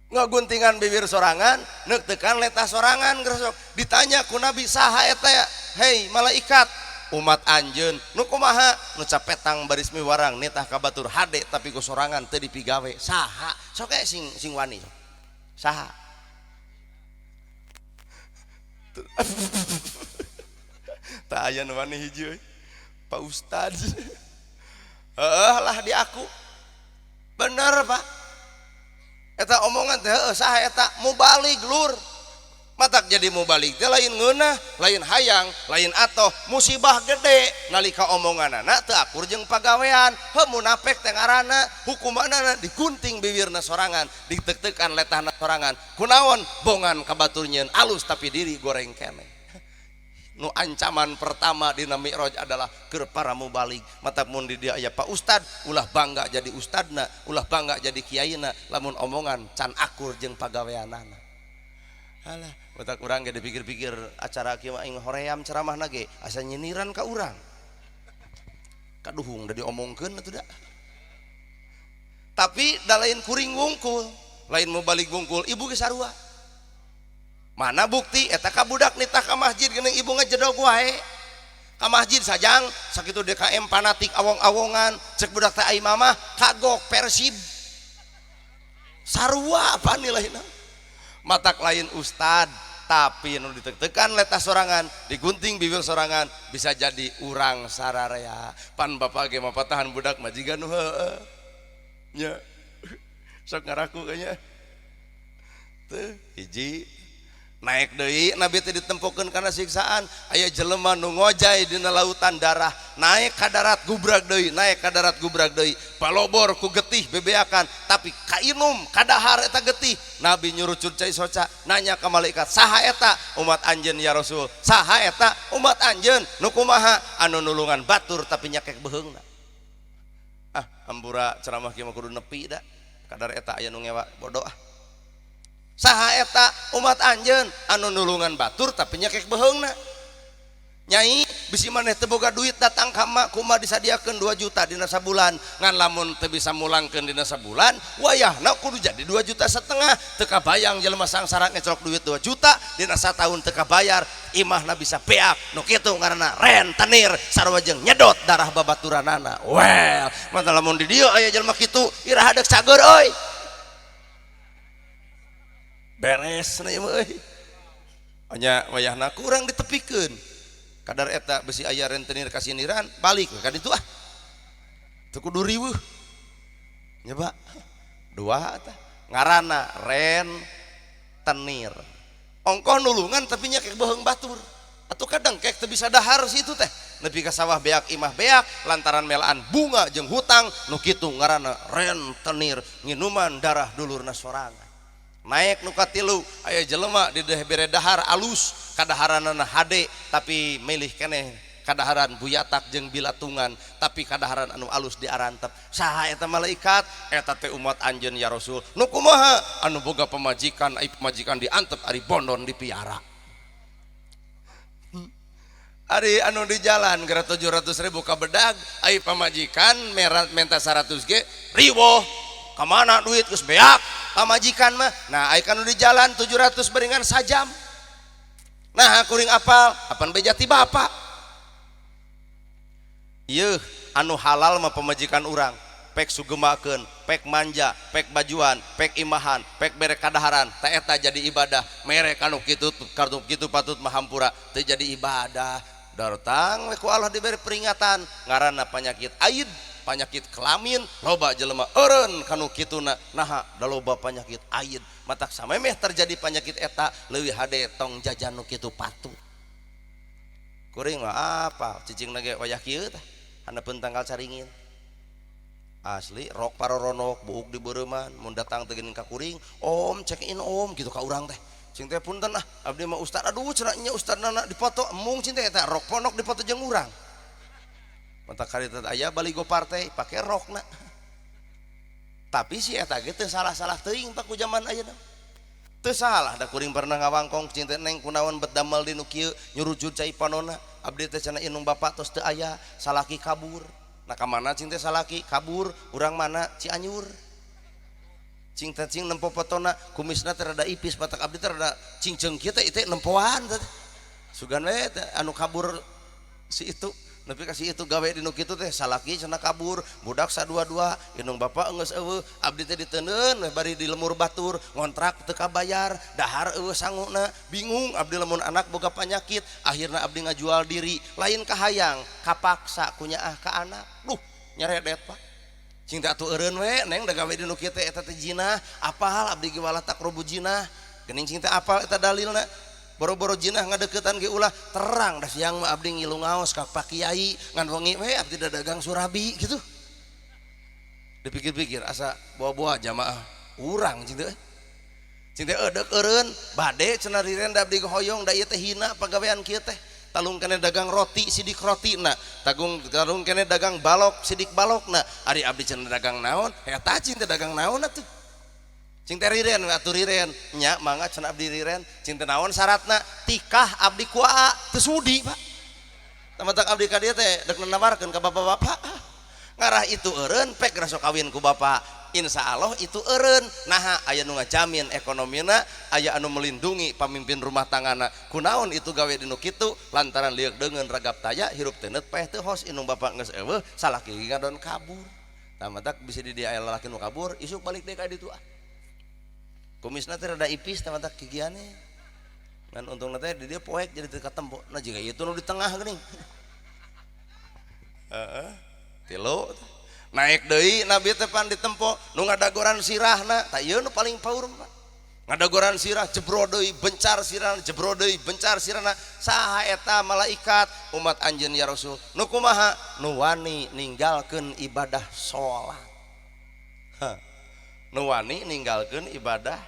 Ngaguntingan bibir sorangan, neuktekan letah sorangan geus ditanya ku Nabi saha eta ya? Hei malaikat, umat anjeun nu kumaha nu capetang baris miwarang nitah ka batur hade tapi ku sorangan teu dipigawe saha? Sok sing sing wani. Saha? Tak aya nu wani hiji euy. Pak Ustad. Heeh lah di aku. Bener Pak. Eta omongan teh heueuh saha eta mubalig lur. Matak jadi mubalig teh lain ngeunah, lain hayang, lain atoh, musibah gede nalika omonganana teu akur jeung pagawean. Heuh munafik teh ngaranna, hukumanana digunting bibirna sorangan, ditek-tekan letahna sorangan. Kunaon bongan ka batur nyieun alus tapi diri goreng keneh. Nu ancaman pertama dina Mi'raj adalah keur para mubalig. Matak mun di dieu aya Pak Ustad, ulah bangga jadi ustadna, ulah bangga jadi kiaina lamun omongan can akur jeung pagaweanana. Alah, matak urang ge dipikir-pikir acara kieu mah aing hoream ceramahna ge asa nyindiran ka urang. Kaduhung da diomongkeun atuh da. Tapi da lain kuring wungkul, lain mubalig wungkul, ibu ge sarua. Mana bukti eta ka budak nitah ka masjid geuning ibu ngejedog wae. Ka masjid sajang sakitu DKM fanatik awong-awongan, cek budak teh ai mamah kagok Persib. Sarua apa nilaina? Matak lain ustad tapi nu ditek-tekan letah sorangan, digunting bibir sorangan bisa jadi urang sararea. Pan bapak ge mapatahan budak mah jiga nu heueuh. Nya. Sok ngaraku kayaknya. Teu hiji naik deui Nabi teh ditempokeun kana siksaan aya jelema nu ngojay dina lautan darah naik ka darat gubrag deui naik ka darat gubrag deui palobor ku getih bebeakan tapi kainum kadahar eta getih Nabi nyurucut cai soca nanya ka malaikat saha eta umat anjeun ya Rasul saha eta umat anjeun nu kumaha anu nulungan batur tapi nyakek beuheungna ah hampura ceramah kieu mah kudu nepi da kadar eta aya nu ngewa bodoh ah saha eta umat anjeun anu nulungan batur tapi nyekek beuheungna nyai bisi maneh teu boga duit datang ka emak kumaha disadiakeun 2 juta dina sabulan ngan lamun teu bisa mulangkeun dina sabulan wayahna kudu jadi 2,5 juta teu kabayang jelema sangsara ngecelok duit 2 juta dina sataun teu kabayar imahna bisa beak nu kitu ngaranna rentenir sarua jeung nyedot darah babaturanana well mantap lamun di dieu aya jelema kitu iraha deuk cager euy beres na ieu euy nya wayahna kurang ditepikeun kadar eta besi aya rentenir kasindiran balik ka ditu ah teu kudu riweuh nya Pak dua tah ngaranna rentenir ongkoh nulungan tapi nya kek beuheung batur atuh kadang kek teu bisa dahar situ teh nepi ka sawah beak imah beak lantaran melaan bunga jeung hutang nu kitu ngaranna rentenir nginuman darah dulurna sorangan naik nu katilu aya jelema di bere dahar alus kadaharanana hade tapi milih keneh kadaharan buyatak jeung bilatungan tapi kadaharan anu alus diarantep saha eta malaikat eta teh umat anjeun ya Rasul nu kumaha anu boga pamajikan ai pamajikan diantep ari bondon dipiara ari anu di jalan gara 700.000 ka bedag ai pamajikan menta 100 ge riwoh kamana duit geus beak pamajikan mah nah ai kanu di jalan 700 beringan sajam nah kuring apal apan beja ti bapak ieu anu halal mah pamajikan urang pek sugemakeun pek manja pek bajuan pek imahan pek bere kadaharan teh eta jadi ibadah mere kanu kitu kartu kitu patut mah hampura teu jadi ibadah datang we ku Allah diberi peringatan ngaranna penyakit aid penyakit kelamin loba jelema eureun kanu kituna naha da loba penyakit aid matak samemeh terjadi penyakit eta leuwih hade tong jajan nu kitu patut kuring mah apa cicingna ge wayah kieu tah handapeun tangkal caringin asli rok paroronok buuk di beureuman mun datang teh geuning ka kuring om check in om gitu ka urang teh cing teh punten ah abdi mah ustad aduh cenah nya ustadna dipoto embung cing teh eta rok ponok dipoto jeung urang mata karita aya baligo partai pake rokna tapi si eta ge teu salah-salah teuing pak ku zaman ayeuna teu salah da kuring pernah ngawangkong cing teh neng kunaon bet damel di nu kieu nyurujud cai panona abdi teh cenah indung bapak tos teu aya salaki kabur nah ka mana cing teh salaki kabur urang mana Cianjur Cing teh cing nempo fotona kumisna teh rada ipis batak abdi teh rada cingceung kieu teh itu nempoan teh. Sugan we teh anu kabur si itu nepi ka si itu gawe di nu kitu teh salaki cenah kabur budak sadua-dua indung bapak geus eueuh abdi teh diteundeun we bari di lemur batur ngontrak teu kabayar dahar eueuh sanguna bingung abdi lamun anak boga panyakit akhirna abdi ngajual diri lain kahayang kapaksa kunyaah ka anak duh nyaredet Pak cing teh atuh eureun we neng da gawe di nu kieu teh eta teh jinah apal abdi ge wala taqrabu jinah geuning cing teh apal eta dalilna boro-boro jinah ngadeukeutan ge ulah terang da siang mah abdi ngilu ngaos ka Pak Kiai ngan wengi we abdi dagang surabi gitu dipikir-pikir asa bawa-bawa jamaah urang cing teh eudek eureun bade cenah riren da abdi hoyong da ieu teh hina pagawean kieu teh talung kene dagang roti sidik rotina tagung talung kene dagang balok sidik balokna ari abdi cenah dagang naon eta cing teh dagang naon atuh cing teh riren we atuh riren nya mangga cenah abdi riren cing teh naon syaratna tikah abdi ku aa teu sudi Pak tamatak abdi ka dieu teh dek nawarkeun ka bapak-bapak ngarah itu eureun pek sok kawin ku bapak insya Allah itu eureun naha aya nu ngajamin ekonomina aya anu melindungi pamimpin rumah tanggana kunaon itu gawe di nu kitu lantaran lieuk deungeun ragap taya hirup teuneut paeh teu hos indung bapak geus eueuh salaki ngadon kabur tamatak bisa di dia aya lalaki nu kabur isuk balik deui ka ditu ah kumisna teh rada ipis tamatak gigiane ngan untungna teh di dieu poek jadi teu katempo nah jiga ieu nu di tengah geuning heeh tilu naik deui nabi teh pan ditempo nu ngadagoran sirahna tah ieu nu paling paur Pak ngadagoran sirah jebro deui bencar sirahna jebro deui bencar sirahna saha eta malaikat umat anjeun ya Rasul nu kumaha nu wani ninggalkeun ibadah salat nu wani ninggalkeun ibadah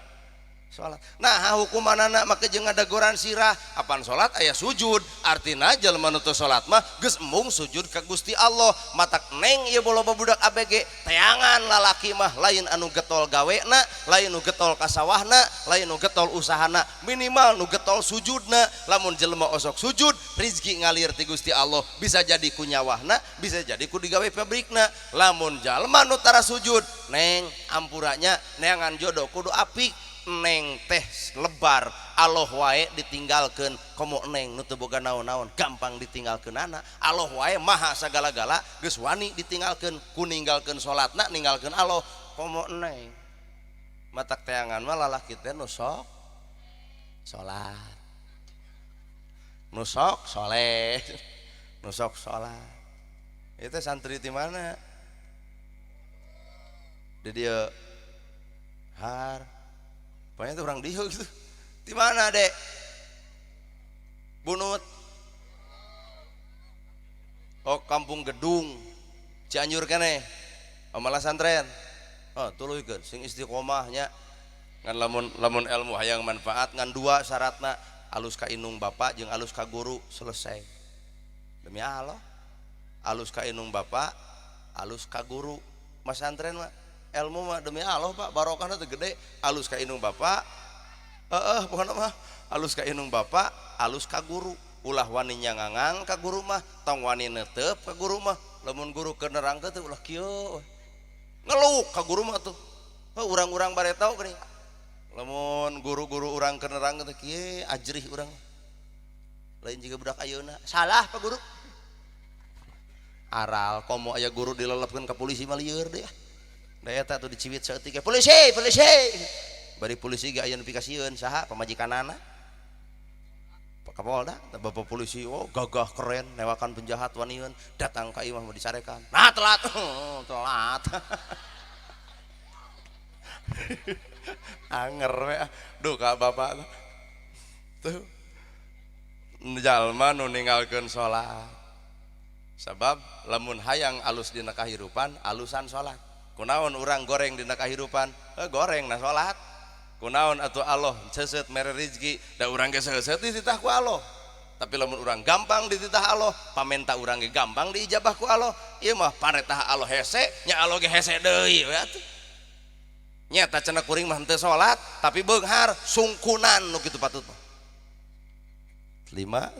salat nah hukumanana make jeung ngadagoran sirah apan salat aya sujud artina jelema nu teu salat mah geus embung sujud ka Gusti Allah matak neng ieu loba budak ABG teangan lalaki mah lain anu getol gawena lain nu getol ka sawahna lain nu getol usahana minimal nu getol sujudna lamun jelema osok sujud rizki ngalir ti Gusti Allah bisa jadi ku nyawahna bisa jadi ku digawe pabrikna lamun jalma nu tara sujud neng ampuranya neangan jodoh kudu apik neng teh lebar Allah wae ditinggalkeun komo neng nu teu boga naon-naon gampang ditinggalkeun anak Allah wae maha sagala-gala geus wani ditinggalkeun ku ninggalkeun salatna ninggalkeun Allah komo neng matak teangan mah lalaki teh nu sok salat nu sok soleh nu sok salat itu santri di mana di dieu har pokoknya itu orang dieu gitu di mana dek Bunut oh kampung Gedung Cianjur kene oh malah santren oh tuluykeun sing istiqomahnya ngan lamun lamun ilmu hayang manfaat ngan dua syaratna alus ka indung bapak jeung alus ka guru selesai demi Allah alus ka indung bapak alus ka guru mas santren mah ilmu mah demi Allah Pak barokahna teh gede alus ka indung bapak heeh pokona mah alus ka indung bapak alus ka guru ulah wani nyangangang ka guru mah tong wani neuteup ka guru mah lamun guru keur nerangkeun teh ulah kieu ngeluk ka guru mah tuh heuh urang-urang baretau geuning lamun guru-guru urang keur nerangkeun teh kieu ajrih urang lain jiga budak ayeuna salah Pak guru aral komo aya guru dilelepkeun ka polisi mah lieur deui da eta tuh diciwit saeutik polisi polisi bari polisi ge aya nu pikasieun saha pamajikanana Pak Kapolda bapak polisi oh gagah keren newakan penjahat waniun datang ka imah mau dicarekan nah telat oh, telat anger we duh ka bapak tuh jalma nu ninggalkeun salat sabab lamun hayang alus dina kahirupan alusan salat kunaon urang goreng dina kahirupan goreng na salat kunaon atuh Allah seuseut mere rezeki da urang ge seuseut dititah ku Allah tapi lamun urang gampang dititah Allah pamenta urang ge gampang diijabah ku Allah ieu mah paretah Allah hese nya Allah ge hese deui we atuh nyata cenah kuring mah henteu salat tapi beunghar sungkunan nu kitu patut mah lima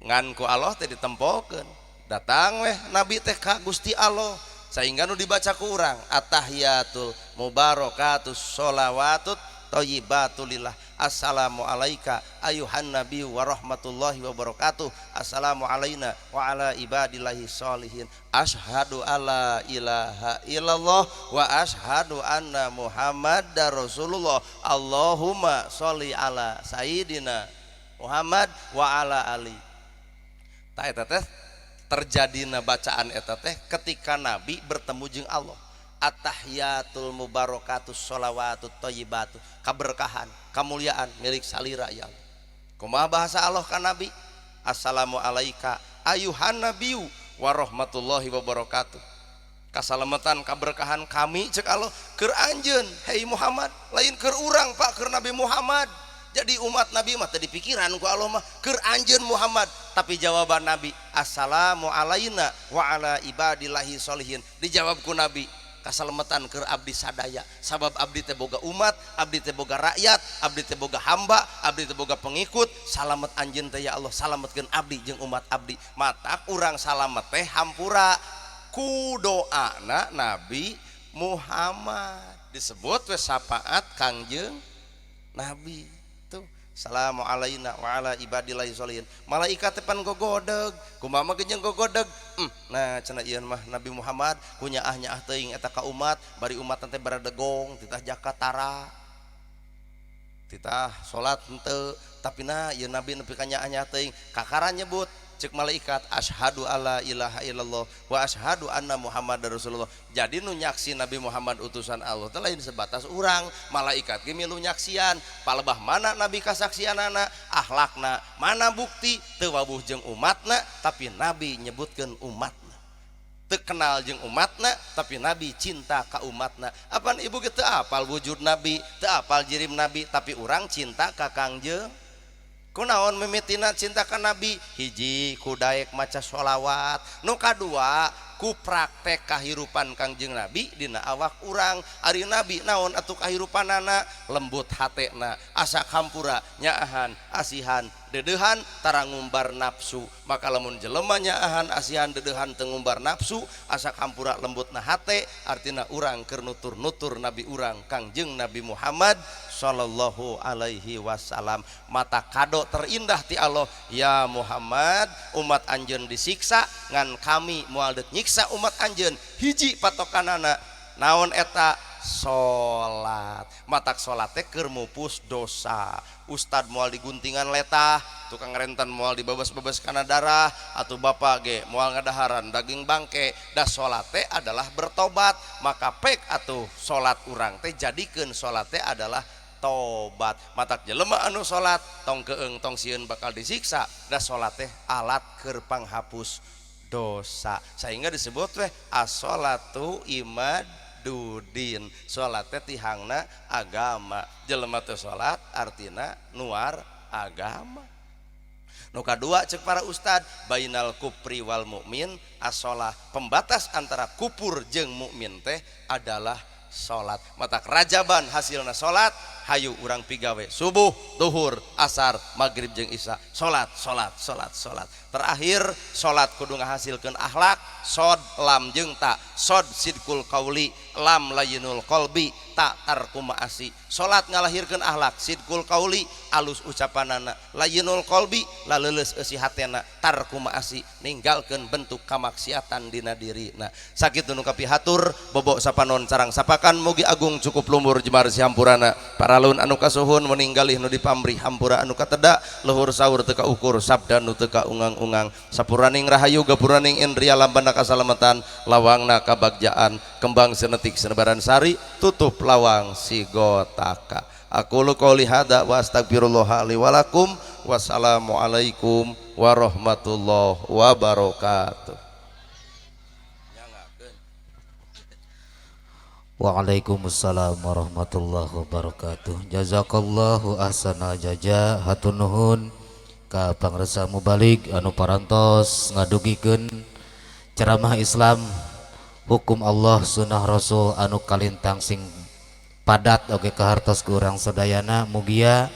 ngan ku Allah teh ditempokeun datang weh nabi teh ka Gusti Allah Sehingga nu dibaca ku urang attahiyatul mubarakatus sholawatut thayyibatulillah, assalamu alayka ayuhan nabiyyu wa rahmatullahi wa barakatuh, assalamu alayna wa ala ibadillahi sholihin, asyhadu alla ilaha illallah wa asyhadu anna muhammadar rasulullah, Allahumma sholli ala sayyidina Muhammad wa ala ali. Tah, eta teh terjadina bacaan eta teh ketika Nabi bertemu jeung Allah. At-tahiyatul mubarakatus sholawatut thayyibatu, kaberkahan kemuliaan milik salira ya Allah. Kumaha bahasa Allah ka Nabi? Assalamu alayka ayuhan nabiyyu warahmatullahi wabarakatuh. Kasalamatan kaberkahan kami, cek Allah, keur anjeun hei Muhammad. Lain keur urang, Pak, keur Nabi Muhammad. Jadi umat Nabi mah teu dipikiran ku Allah mah, keur anjeun Muhammad. Tapi jawaban Nabi, assalamu alaina wa ala ibadillahi sholihin. Dijawab ku Nabi, kasalamatan keur abdi sadaya, sabab abdi teh boga umat, abdi teh boga rakyat, abdi teh boga hamba, abdi teh boga pengikut. Salamet anjeun teh ya Allah, salametkeun abdi jeung umat abdi. Matak urang salamet teh hampura ku doana Nabi Muhammad, disebut we syafaat Kangjeng Nabi tuh. Assalamu alaina wa ala ibadillahi sholihin. Malaikat teh pan gogodeg, kumaha mah jeung gogodeg. Nah, cenah ieu mah Nabi Muhammad ku nyaah-nyaah teuing eta ka umat, bari umat teh baradegong, titah zakat tara, titah salat henteu, tapi nah ieu Nabi nepi ka nyaah-nyaah teuing, kakara nyebut. Cek malaikat, asyhadu alla ilaha illallah wa asyhadu anna muhammadar rasulullah. Jadi nu nyaksi Nabi Muhammad utusan Allah teh lain sebatas urang, malaikat ge milu nyaksian. Palebah mana Nabi kasaksianana? Akhlakna. Mana bukti teu wawuh jeung umatna, tapi Nabi nyebutkeun umatna. Teu kenal jeung umatna, tapi Nabi cinta ka umatna. Apan ibu ge teu apal wujud Nabi, teu apal jirim Nabi, tapi urang cinta ka Kangjeng. Kunaon mimitina cinta ka Nabi? Hiji, ku daek maca sholawat. Nu kadua, ku praktek kahirupan Kangjeng Nabi dina awak urang. Ari Nabi naon atuh kahirupanana? Lembut hatena, asa hampura, nyaahan, asihan, dedehan, tara ngumbar nafsu. Maka lamun jelema nyaahan, asihan, dedehan, teu ngumbar nafsu, asa hampura, lembutna hate, artina urang keur nutur-nutur Nabi urang, Kangjeng Nabi Muhammad sallallahu alaihi wasallam. Mata kado terindah ti Allah, ya Muhammad, umat anjeun disiksa, ngan kami moal deuk nyiksa umat anjeun. Hiji patokanana naon eta? Salat. Matak salat teh keur mupus dosa. Ustad moal diguntingan letah, tukang renten moal dibebas-bebas kana darah, atau bapak ge moal ngadaharan daging bangke. Da salat teh adalah bertobat. Maka pek atuh salat urang teh, jadikeun salat teh adalah tobat. Matak jelema anu salat tong keeng, tong sieun bakal disiksa, da salat teh alat keur panghapus dosa. Sehingga disebut weh as-sholatu imadudin, salat teh tihangna agama. Jelema teu salat artina nuar agama. Nu kadua, cek para ustad, bainal kupri wal mukmin as-sholah, pembatas antara kupur jeung mukmin teh adalah salat. Matak rajaban hasilna salat, hayu urang pigawe subuh, duhur, asar, maghrib jeung isya, salat, salat, salat, salat. Terakhir, salat kudu ngahasilkeun akhlak. Sod, lam jeung ta. Sod sidqul qauli, lam layyinul qalbi, ta tarku ma'asi. Salat ngalahirkeun akhlak sidqul qauli, alus ucapanana, layyinul qalbi, laleuleus eusi hatena, tarku ma'asi, ninggalkeun bentuk kamaksiatan dina dirina. Sakitu nu kapihatur, bobok sapanon carang sapakan, mugi agung cukup lumur jemar sihampurana. Paralun anu kasuhun, meninggalih nu dipamrih, hampura anu kateda, luhur saur teu kaukur, sabda nu teu kaungang-ungang. Sapuraning rahayu, gapuraning indria, lambana kasalamatan, lawangna kabagjaan, kembang senetik senebaran sari, tutup lawang sigotaka. Aqulu qouli hada wa astagfirullah li walakum. Wassalamualaikum warahmatullahi wabarakatuh. Waalaikumsalam warahmatullahi wabarakatuh. Jazakallahu ahsana jaza, hatur nuhun ka pangresa mubalig anu parantos ngadugikeun ceramah Islam, hukum Allah, sunnah Rasul anu kalintang sing padat oge kahartos ku urang sadayana. Mugia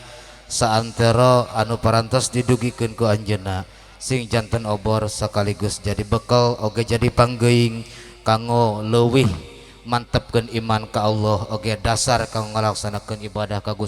saantero anu parantos didugikeun ku anjeunna sing janten obor sekaligus jadi bekal oge jadi panggeuing. Kanggo leuwih mantepkeun iman ka Allah oge dasar kanggo ngalaksanakeun ibadah ka Gusti.